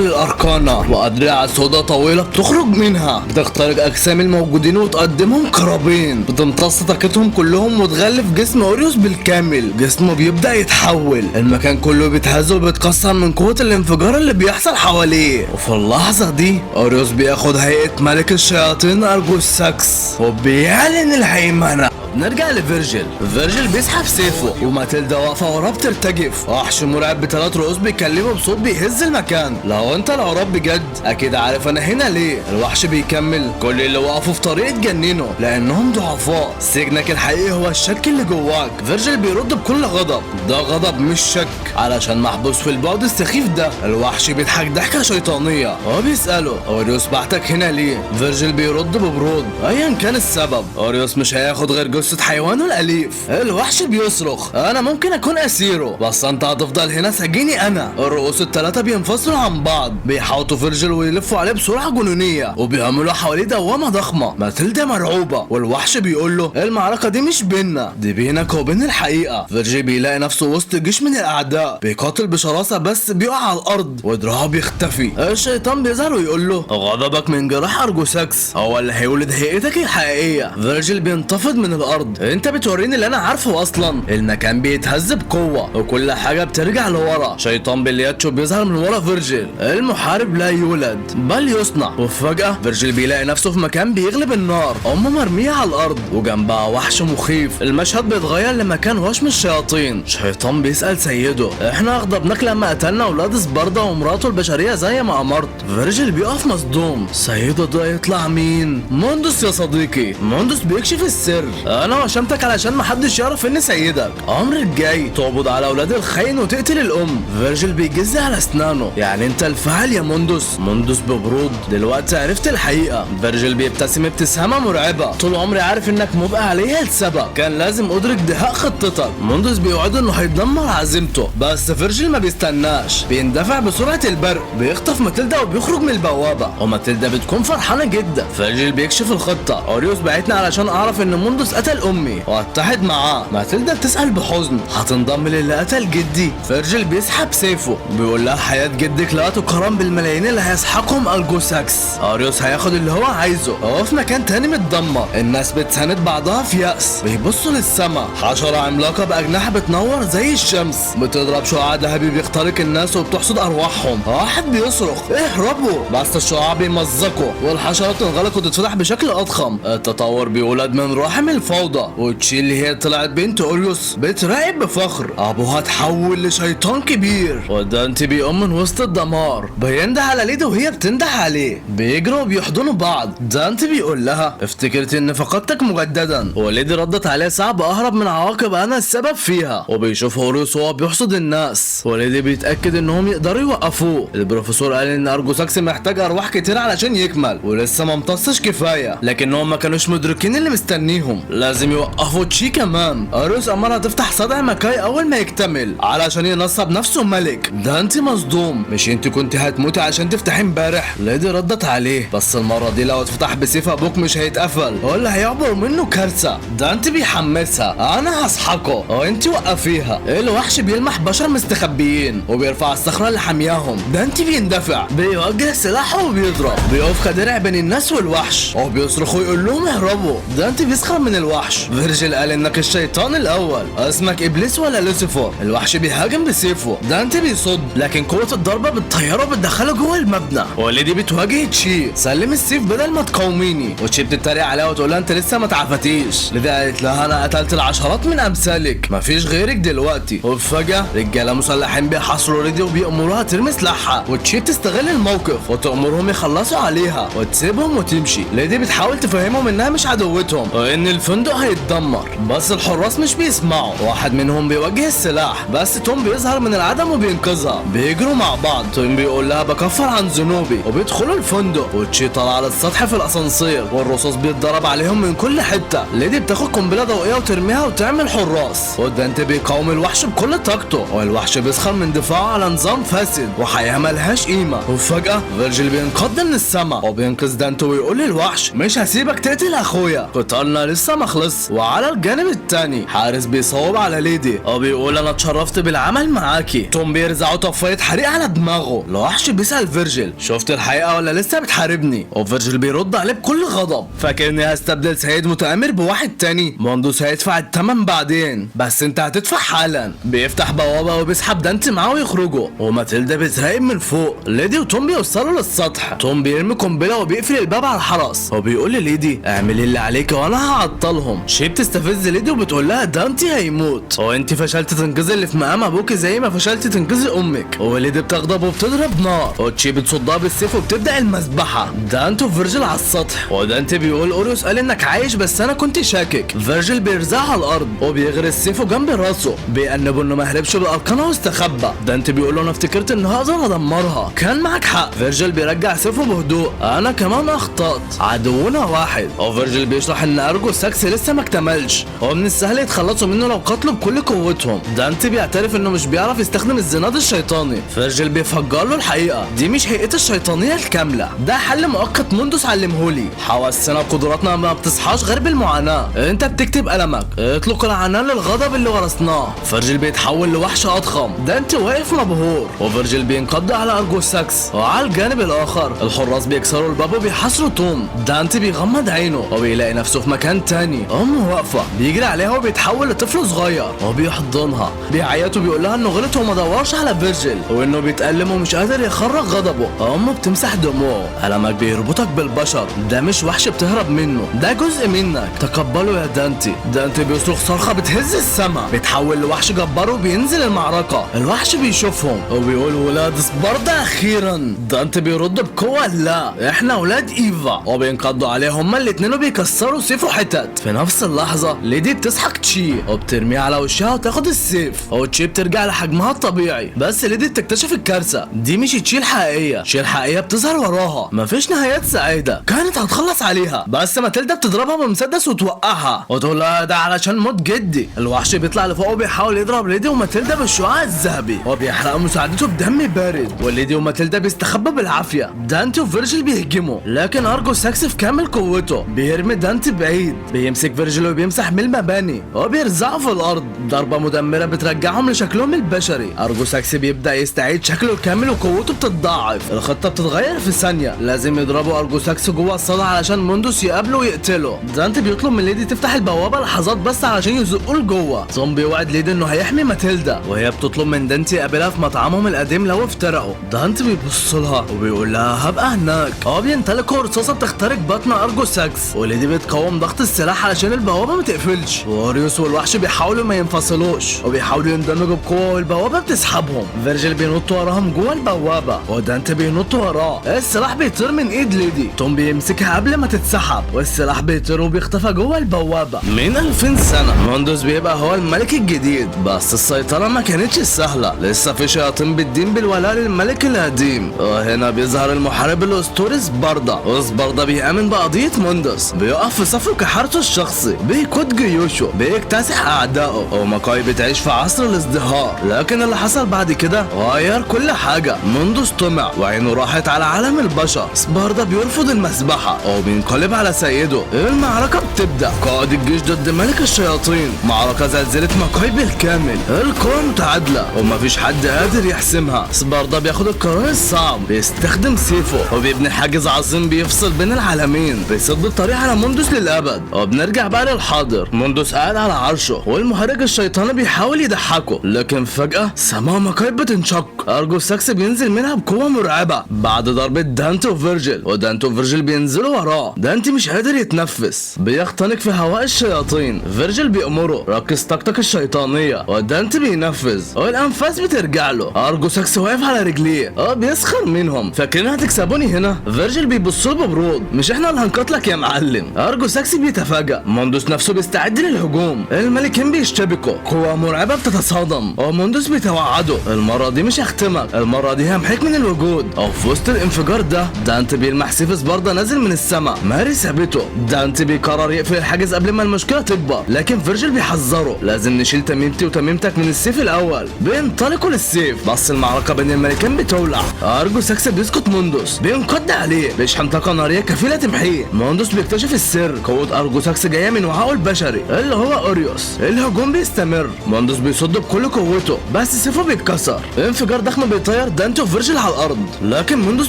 الاركانا وأدرعة سودا طويلة بتخرج منها، بتخترق اجسام الموجودين وتقدمهم كرابين، بتمتص طاقتهم كلهم وتغلف جسم اوريوس بالكامل. جسمه بيبدأ يتحول، المكان كله بيتهز وبيتكسر من قوة الانفجار اللي بيحصل حواليه. وفي اللحظة دي اوريوس بياخد هيئة ملك الشياطين ارجوساكس وبيعلن الهيمنة. نرجع لفيرجيل. فيرجيل بيسحب سيفه وماتيلدا واقفة وراه بترتجف. وحش مرعب بثلاث رؤوس بيكلمه بصوت بيهز المكان، لو انت العراب بجد اكيد عارف انا هنا ليه. الوحش بيكمل، كل اللي وقفوا في طريق اتجننوا لانهم ضعفاء، سجنك الحقيقي هو الشك اللي جواك. فيرجيل بيرد بكل غضب، ده غضب مش شك، علشان محبوس في البعد السخيف ده. الوحش بيضحك ضحكه شيطانية وبيساله اوريوس بعتك هنا ليه؟ فيرجيل بيرد ببرود، ايا كان السبب اوريوس مش هياخد غير جثة حيوانه الأليف. الوحش بيصرخ، انا ممكن اكون اسيرة بس انت هتفضل هنا سجيني انا. الرؤوس الثلاثة بينفصلوا عن بعض، بيحاوطوا فيرجيل ويلفوا عليه بسرعة جنونية وبيعملوا حواليه دوامة ضخمة. ماتيلدا مرعوبة والوحش بيقول له المعركة دي مش بينا، دي بينك وبين الحقيقة. فيرجيل بيلاقي نفسه وسط جيش من الاعداء، بيقاتل بشراسة بس بيقع على الارض ودراعه بيختفي. الشيطان بيظهر ويقول له غضبك من جراح ارجوساكس هو اللي هيولد هيئتك الحقيقية. فيرجيل بينتفض من الارض، انت بتوريني اللي انا عارفه اصلا. المكان بيتهز بقوة وكل حاجة بترجع لورا. شيطان بلياتشو بيظهر من ورا فيرجيل، المحارب لا يولد بل يصنع. وفجاة فيرجيل بيلاقي نفسه في مكان بيغلب النار، امه مرمية على الارض وجنبها وحش مخيف. المشهد بيتغير لمكان وشم الشياطين. شيطان بيسال سيده، احنا اغضبناك لما قتلنا اولاد سباردا ومراته البشرية زي ما امرت. فيرجيل بيقف مصدوم، سيده ده يطلع مين؟ موندوس يا صديقي. موندوس بيكشف السر، انا وشمتك علشان محدش يعرف اني سيدك، امر الجاي تقبض على اولاد الخاين وتقتل الام. فيرجيل بيجز على اسنانه، يعني انت الفاعل يا موندوس؟ موندوس ببرود، دلوقتي عرفت الحقيقة. فيرجيل بيبتسم ابتسامة مرعبة، طول عمري عارف انك مبقى عليها لسبب، كان لازم ادرك دهاء خطتك. موندوس بيوعده انه هيدمر عزيمته، بس فيرجيل ما بيستناش، بيندفع بسرعة البرق، بيخطف ماتيلدا وبيخرج من البوابة، وماتيلدا بتكون فرحانة جدا. فيرجيل بيكشف الخطة، اوريوس بعتنا علشان اعرف ان موندوس قتل امي واتحد معاه. ماتيلدا بتسال بحزن، هتنضم للي قتل جدي؟ فيرجيل بيسحب سيفه بيقول لها حياة جدك لا تقارن بالملايين اللي هيسحقهم ارجوساكس. اريوس هياخد اللي هو عايزه. هو في مكان تاني متدمر، الناس بتساند بعضها في يأس، بيبصوا للسما، حشرة عملاقة بأجنحة بتنور زي الشمس بتضرب شعاع ذهبي بيخترق الناس وبتحصد ارواحهم. واحد بيصرخ اهربوا، بس الشعاع بيمزقه والحشرة تنغلق وتتفتح بشكل اضخم. التطور بيولد من رحم الفوضى، وتشي اللي هي طلعت بنت اوريوس بتراقب بفخر، ابوها اتحول لشيطان كبير. ودانتي بيقوم من وسط الدمار، بينده على ليدي وهي بتنده عليه، بيجروا وبيحضنوا بعض. دانتي بيقول لها افتكرت ان فقدتك مجددا، وليدي ردت عليه صعب اهرب من عواقب انا السبب فيها. وبيشوف اوريوس وهو بيحصد الناس، وليدي بيتاكد انهم يقدروا يوقفوه. البروفيسور قال ان ارجوساكس محتاج ارواح كتير علشان يكمل ولسه ما امتصش كفاية، لكنهم ما كانوش مدركين اللي مستنيهم، لازم يوقفوا تشي كمان. اوريوس امرها تفتح صدع ماكاي اول ما يكتمل علشان ينصب نفسه ملك. دانتي مصدوم، مش انت كنت هتموتي عشان تفتحي امبارح؟ ليدي ردت عليه، بس المرة دي لو اتفتح بسيف ابوك مش هيتقفل، هو اللي هيعبر منه كارثة. دانتي بيحمسها، انا هسحقه وانت وقفيها. الوحش بيلمح بشر مستخبيين وبيرفع الصخرة اللي حامياهم. دانتي بيندفع، بيوجه سلاحه وبيضرب، بيقف كدرع بين الناس والوحش وبيصرخ ويقول لهم اهربوا. دانتي بيسخر من الوحش، فيرجيل قال انك الشيطان الاول، اسمك ابليس ولا لوسيفر؟ الوحش بيهاجم بسيفه، دانتي بيصد لكن قوة الضربة بتطيره بتدخله جوه المبنى. وليدي بتواجه تشي، سلم السيف بدل ما تقاوميني. وتشي بتتريق عليها وتقول لها انت لسه ما تعافتيش. ليدي قالت لها انا قتلت العشرات من امثالك، مفيش غيرك دلوقتي. وفجاة رجاله مسلحين بيحاصروا ليدي وبيأمروها ترمي بترمي سلاحها، وتشي بتستغل الموقف وتأمرهم يخلصوا عليها وتسيبهم وتمشي. ليدي بتحاول تفهمهم انها مش عدوتهم وان الفندق هيتدمر، بس الحراس مش بيسمعوا. واحد منهم بيوجه السلاح، بس توم بيظهر من العدم وبينقذها. بيجروا مع بعض، توم بيقول لها بكفر عن ذنوبي، وبيدخلوا الفندق. وتشي طالعه على السطح في الاسانسير والرصاص بيتضرب عليهم من كل حتة. ليدي بتاخد قنبلة ضوئية وترميها وتعمل حراس، ودانتي بيقاوم الوحش بكل طاقته، والوحش بيسخر من دفاعه على نظام فاسد وحياه ملهاش قيمة. وفجاة فيرجيل بينقض من السما وبينقذ دانتي ويقول للوحش مش هسيبك تقتل اخويا، قتالنا لسه ما خلص. وعلى الجانب التاني حارس بيصوب على ليدي وبيقول انا اتشرفت بالعمل معاكي. توم بيرزعه طفايه حريق على دماغه. الوحش بيسأل فيرجيل شفت الحقيقة ولا لسه بتحاربني؟ وفيرجيل بيرد عليه بكل غضب فاكرني هستبدل سيد متآمر بواحد تاني؟ موندوس هيدفع الثمن بعدين، بس انت هتدفع حالا. بيفتح بوابه وبيسحب دانتي معاه ويخرجوا، وماتيلدا بتراقب من فوق. ليدي وتوم بيوصلوا للسطح. توم بيرمي قنبلة وبيقفل الباب على الحرس وبيقول لليدي اعملي اللي عليك وانا هعطلهم. شي بتستفز ليدي وبتقول لها دانتي هيموت، وانت فشلت تنقذي اللي في مقام ابوكي زي ما فشلت تنقذي امك. وليدي بتغضب وبتضرب نار، وتشي بتصدها بالسيف وبتبدا المذبحة. دانتي وفيرجيل على السطح، ودانتي بيقول اوريوس قال انك عايش بس انا كنت شاكك. فيرجيل بيرزعها على الارض وبيغرس سيفه جنب راسه، بيأنبه انه ما هربش بالاركانه واستخبى. دانتي بيقول له انا افتكرت ان هقدر ادمرها، كان معاك حق. فيرجيل بيرجع سيفه بهدوء، انا كمان اخطأت، عدونا واحد. وفيرجيل بيشرح ان ارجو ساكس لسه ما اكتملش ومن السهل يتخلصوا منه لو قتلوا بكل قوتهم. دانتي بيعترف انه مش بيعرف يستخدم الزناد الشيطاني. فيرجيل بيفجر له الحقيقة، دي مش هيئته الشيطانية الكاملة، ده حل مؤقت موندوس علمهولي. حواسنا وقدراتنا ما بتصحاش غير بالمعاناة، انت بتكتب قلمك، اطلق العنان للغضب اللي ورثناه. فيرجيل بيتحول لوحش اضخم، دانتي واقف مبهور، وفيرجيل بينقض على ارجو ساكس. وعلى الجانب الاخر الحراس بيكسروا الباب وبيحاصروا توم. دانتي بيغمض عينه وبيلاقي نفسه في مكان تاني، امه واقفة، بيجري عليها وبيتحول لطفل صغير وبيحضنها، بيعيط وبيقول لها انه غلط وما دورش على فيرجيل وانه بيتألم ومش قادر يخرج غضبه. امه بتمسح دموعه، ألمك بيربطك بالبشر، ده مش وحش بتهرب منه، ده جزء منك، تقبله يا دانتي. دانتي بيصرخ صرخة بتهز السما، بيتحول لوحش جبار وبينزل المعركة. الوحش بيشوفهم وبيقول ولاد سبارتا اخيرا. دانتي بيرد بقوة لا احنا ولاد ايفا، وبينقضوا عليه هما الاتنين وبيكسروا سيفه حتت. في نفس اللحظة ليدي بتسحق تشي وبترميه على وشها وتاخد السيف، وتشي بترجع لحجمها الطبيعي. بس ليدي بتكتشف الكارثة، دي مش تشي الحقيقية، تشي الحقيقية بتظهر وراها. مفيش نهايات سعيدة، كانت هتخلص عليها بس ماتيلدا بتضربها بمسدس وتوقعها وتقول لها ده علشان موت جدي. الوحش بيطلع لفوق وبيحاول يضرب ليدي وماتيلدا بالشعاع الذهبي وبيحرق مساعدته بدم بارد، وليدي وماتيلدا بيستخبى بالعافية. دانتي وفيرجيل بيهجموا، لكن ارجو ساكس في كامل قوته بيرمي دانتي بعيد، بيمسك فيرجيل وبيمسح من المباني وبيرزعه في الارض. ضربه مدمرة بترجعهم لشكلهم البشري. ارجو ساكس بيبدا يستعيد شكله الكامل وقوته بتتضاعف. الخطة بتتغير في ثانية، لازم يضربوا ارجو ساكس جوه الصاله علشان موندوس يقابله ويقتله. دانتي بيطلب من ليدي تفتح البوابة لحظات بس علشان يزقوه لجوه. توم بيوعد ليدي انه هيحمي ماتيلدا، وهي بتطلب من دانتي يقابلها في مطعمهم القديم لو افترقوا. دانتي بيبص لها وبيقول لها هبقى هناك. هو بينطلقوا رصاصة بتخترق بطن ارجو ساكس، وليدي بتقاوم ضغط السلاح علشان البوابة ما تقفلش. وأوريوس والوحش بيحاولوا ما ينفصلوش وبيحاولوا يندمجوا بقوة والبوابه بتسحبهم. فيرجيل بينط وراهم جوه البوابة ودانتي بينط وراه. السلاح بيطير من ايد ليدي، توم بيمسكها قبل ما تتسحب والسلاح بيطير وبيختفى جوه البوابة. من 2000 سنة موندوس بيبقى هو الملك الجديد، بس السيطرة ما كانتش سهلة، لسه في شياطين بالدين بالولاء للملك القديم. وهنا بيظهر المحارب الاسطوري سباردا، وسباردا بيأمن بقضيه موندوس، بيقف في صفة كحارته الشخصي، بيقود جيوشه، بيكتسح اعدائه، وماكاي بتعيش في عصر الازدهار. لكن اللي حصل بعد كده غير كل حاجة. موندوس طمع وعينه راحت على عالم البشر. سباردا بيرفض المذبحة وبينقلب على سيده. المعركة بتبدا، قائد الجيش ضد ملك الشياطين، معركة زلزلت ماكاي بالكامل، القوة متعادله ومفيش حد قادر يحسمها. سباردا بياخد القرار الصعب، بيستخدم سيفه وبيبني حاجز عظيم بيفصل بين العالمين، بيسد الطريق على موندوس للابد. وبنرجع بقى للحاضر، موندوس قاعد على عرشه والمهرج الشيطاني بيحاول يضحكه، لكن فجأة سما ماكاي بتنشق، ارجو ساكس بينزل منها بقوة مرعبة بعد ضربة دانتي وفيرجيل، ودانتي وفيرجيل بينزلوا وراه. دانتي مش قادر يتنفس، بيختنق في هواء الشياطين. فيرجيل بيأمره ركز طاقتك الشيطانية، ودانتي بينفذ والانفاس بترجع له. ارجو ساكس ساكس واقف على رجليه، بيسخر منهم، فاكرين هتكسبوني هنا؟ فيرجل بيبص له ببرود، مش احنا اللي هنقتلك يا معلم. ارجو ساكس بيتفاجأ، موندوس نفسه بيستعد للهجوم، الملكين بيشتبكوا، قوة مرعبة بتتصادم، وموندوس بيتوعده، المرة دي مش هختمك، المرة دي همحيك من الوجود. او في وسط الانفجار ده دانت بيلمح سيف سباردا نازل من السماء، ماري سابته. دانت بيقرر يقفل الحاجز قبل ما المشكلة تكبر، لكن فيرجل بيحذره، لازم نشيل تميمتي وتميمتك من السيف الاول. بينطلقوا للسيف، بس المعركة بين الملكين بتولع. ارجو ساكس بيسقط موندوس، بينقض عليه، بيشحن طاقة نارية كفيلة تمحيه. موندوس بيكتشف السر، قوة ارجو ساكس جاية من وعائه البشري اللي هو اوريوس. الهجوم بيستمر، موندوس بيصد بكل قوته، بس سيفه بيتكسر. انفجار ضخم بيطير دانتي وفيرجل على الارض، لكن موندوس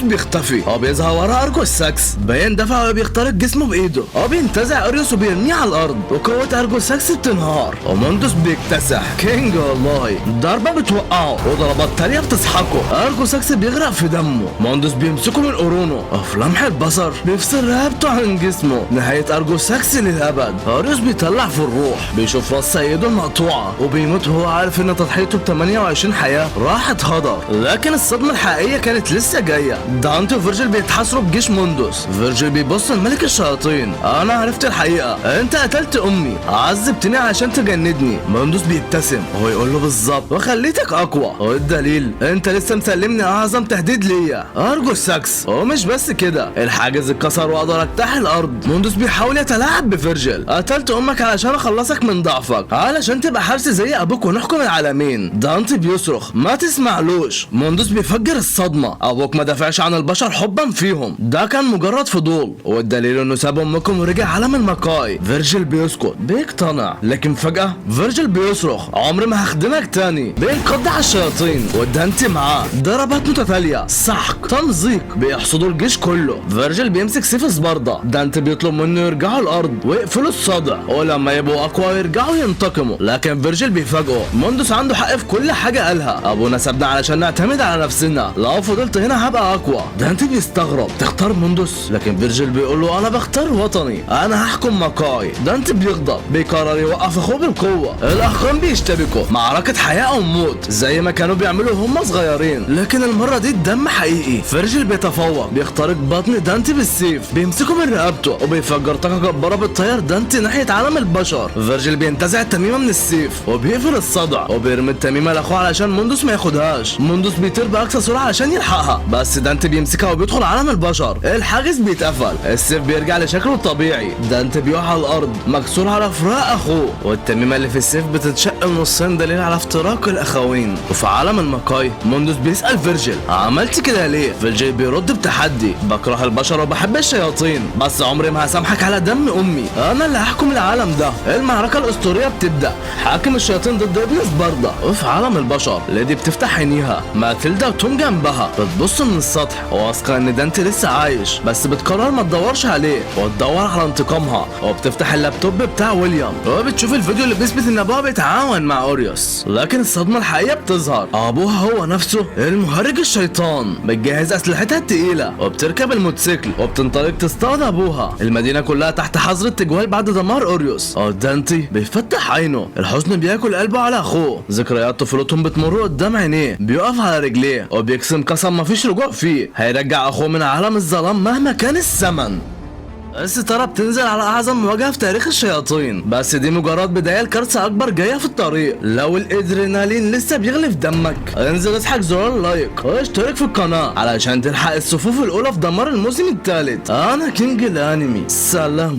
بيختفي وبيظهر ورا ارجو ساكس، بيندفع وبيخترق جسمه بايده، وبينتزع اوريوس وبيرميه على الارض، وقوة ارجو ساكس بتنهار، وموندوس بيكتسح king والله. ضربة بتوقعه وضربات تانية بتسحقه. ارجو ساكس بيغرق في دمه، موندوس بيمسكه من قرونه، وفي لمح البصر بيفصل رقبته عن جسمه. نهاية ارجو ساكس للابد. اوريوس بيطلع في الروح، بيشوف راس سيده المقطوعة وبيموت وهو عارف ان تضحيته ب 28 حياة راحت هدر. لكن الصدمة الحقيقية كانت لسه جاية. دانتي وفيرجل بيتحاصروا بجيش موندوس. فيرجل بيبص لملك الشياطين، انا عرفت الحقيقة، انت قتلت امي، عذبتني عشان تجندني. موندوس بيبتسم وهو يقول له بالظبط، وخليتك اقوى، والدليل انت لسه مسلمني اعظم تهديد ليا، ارجو ساكس. ومش بس كده، الحاجز اتكسر واقدر اجتاح الارض. موندوس بيحاول يتلاعب بفيرجل، قتلت امك علشان اخلصك من ضعفك، علشان تبقى حارس زي ابوك ونحكم العالمين. دانتي بيصرخ، ما تسمعلوش. موندوس بيفجر الصدمة، ابوك ما دافعش عن البشر حبا فيهم، ده كان مجرد فضول، والدليل انه ساب امكم ورجع عالم المكاي. فيرجل بيسكت، بيقتنع، لكن فجأة فيرجل بيصرخ، عمري ما هخدمك تاني. بينقض على الشياطين ودانتي معاه، ضربات متتالية، سحق، تمزيق، بيحصدوا الجيش كله. فيرجل بيمسك سيف سباردا، دانتي بيطلب منه يرجعوا الارض ويقفلوا الصدع، ولما يبقوا اقوى يرجعوا ينتقموا، لكن فيرجل بيفاجئه، موندوس عنده حق في كل حاجة قالها، ابونا سابنا علشان نعتمد على نفسنا، لو فضلت هنا هبقى اقوى. دانتي بيستغرب، تختار موندوس؟ لكن فيرجل بيقول له انا بختار وطني، انا هحكم مكاي. دانتي بيغضب، بيقرر يوقف اخوه بالقوة. الاخين بيشتبكوا، معركة حياة او موت زي ما كانوا بيعملوا هم صغيرين، لكن المرة دي الدم حقيقي. فيرجل بيتفوق، بيخترق بطن دانتي بالسيف، بيمسكه من رقبته وبيفجر طاقة جبارة بتطير دانتي ناحية عالم البشر. فيرجل بينتزع التميمه من السيف وبيقفل الصدع وبيرمي التميمه لاخوه علشان موندوس ما ياخدهاش. موندوس بيطير باقصى سرعة علشان يلحقها، بس دانتي بيمسكها وبيدخل عالم البشر. الحاجز بيتقفل، السيف بيرجع لشكله الطبيعي، دانتي بيقع على الارض مكسور على فراق اخوه، والتميمه اللي في السيف بتتشق نصين دليل على افتراق الاخوين. وفي عالم المكاي موندوس بيسأل فيرجل، عملت كده ليه؟ فيرجل بيرد بتحدي، بكره البشر وبحب الشياطين، بس عمري ما هسامحك على دم امي، انا اللي هحكم العالم ده. المعركة الاسطورية بتبدا، حاكم الشياطين ضد ابن سباردا. وفي عالم البشر ليدي بتفتح عينيها، ماتيلدا وتوم جنبها، بتبص من السطح واثقة ان دانتي لسه عايش، بس بتقرر ما تدورش عليه وتدور على انتقامها. وبتفتح اللابتوب بتاع ويليام وبتشوف الفيديو اللي بيثبت ان ابوها بيتعاون مع اوريوس، لكن الصدمة الحقيقية بتظهر، ابوها هو نفسه المهرج الشيطان. بتجهز اسلحتها التقيله وبتركب الموتوسيكل وبتنطلق تصطاد ابوها. المدينة كلها تحت حظر التجوال بعد دمار اوريوس. دانتي بيفتح عينه، الحزن بياكل قلبه على اخوه، ذكريات طفولتهم بتمر قدام عينيه، بيقف على رجليه وبيقسم قسم مفيش رجوع فيه، هيرجع اخوه من عالم الظلام مهما كان الثمن. الستارة بتنزل على أعظم مواجهة في تاريخ الشياطين، بس دي مجرد بداية لكارثة أكبر جاية في الطريق. لو الإدرينالين لسه بيغلي في دمك، انزل اسحق زرار like واشترك في القناة علشان تلحق الصفوف الأولى في دمار الموسم الثالث. أنا كينج الأنمي، سلام.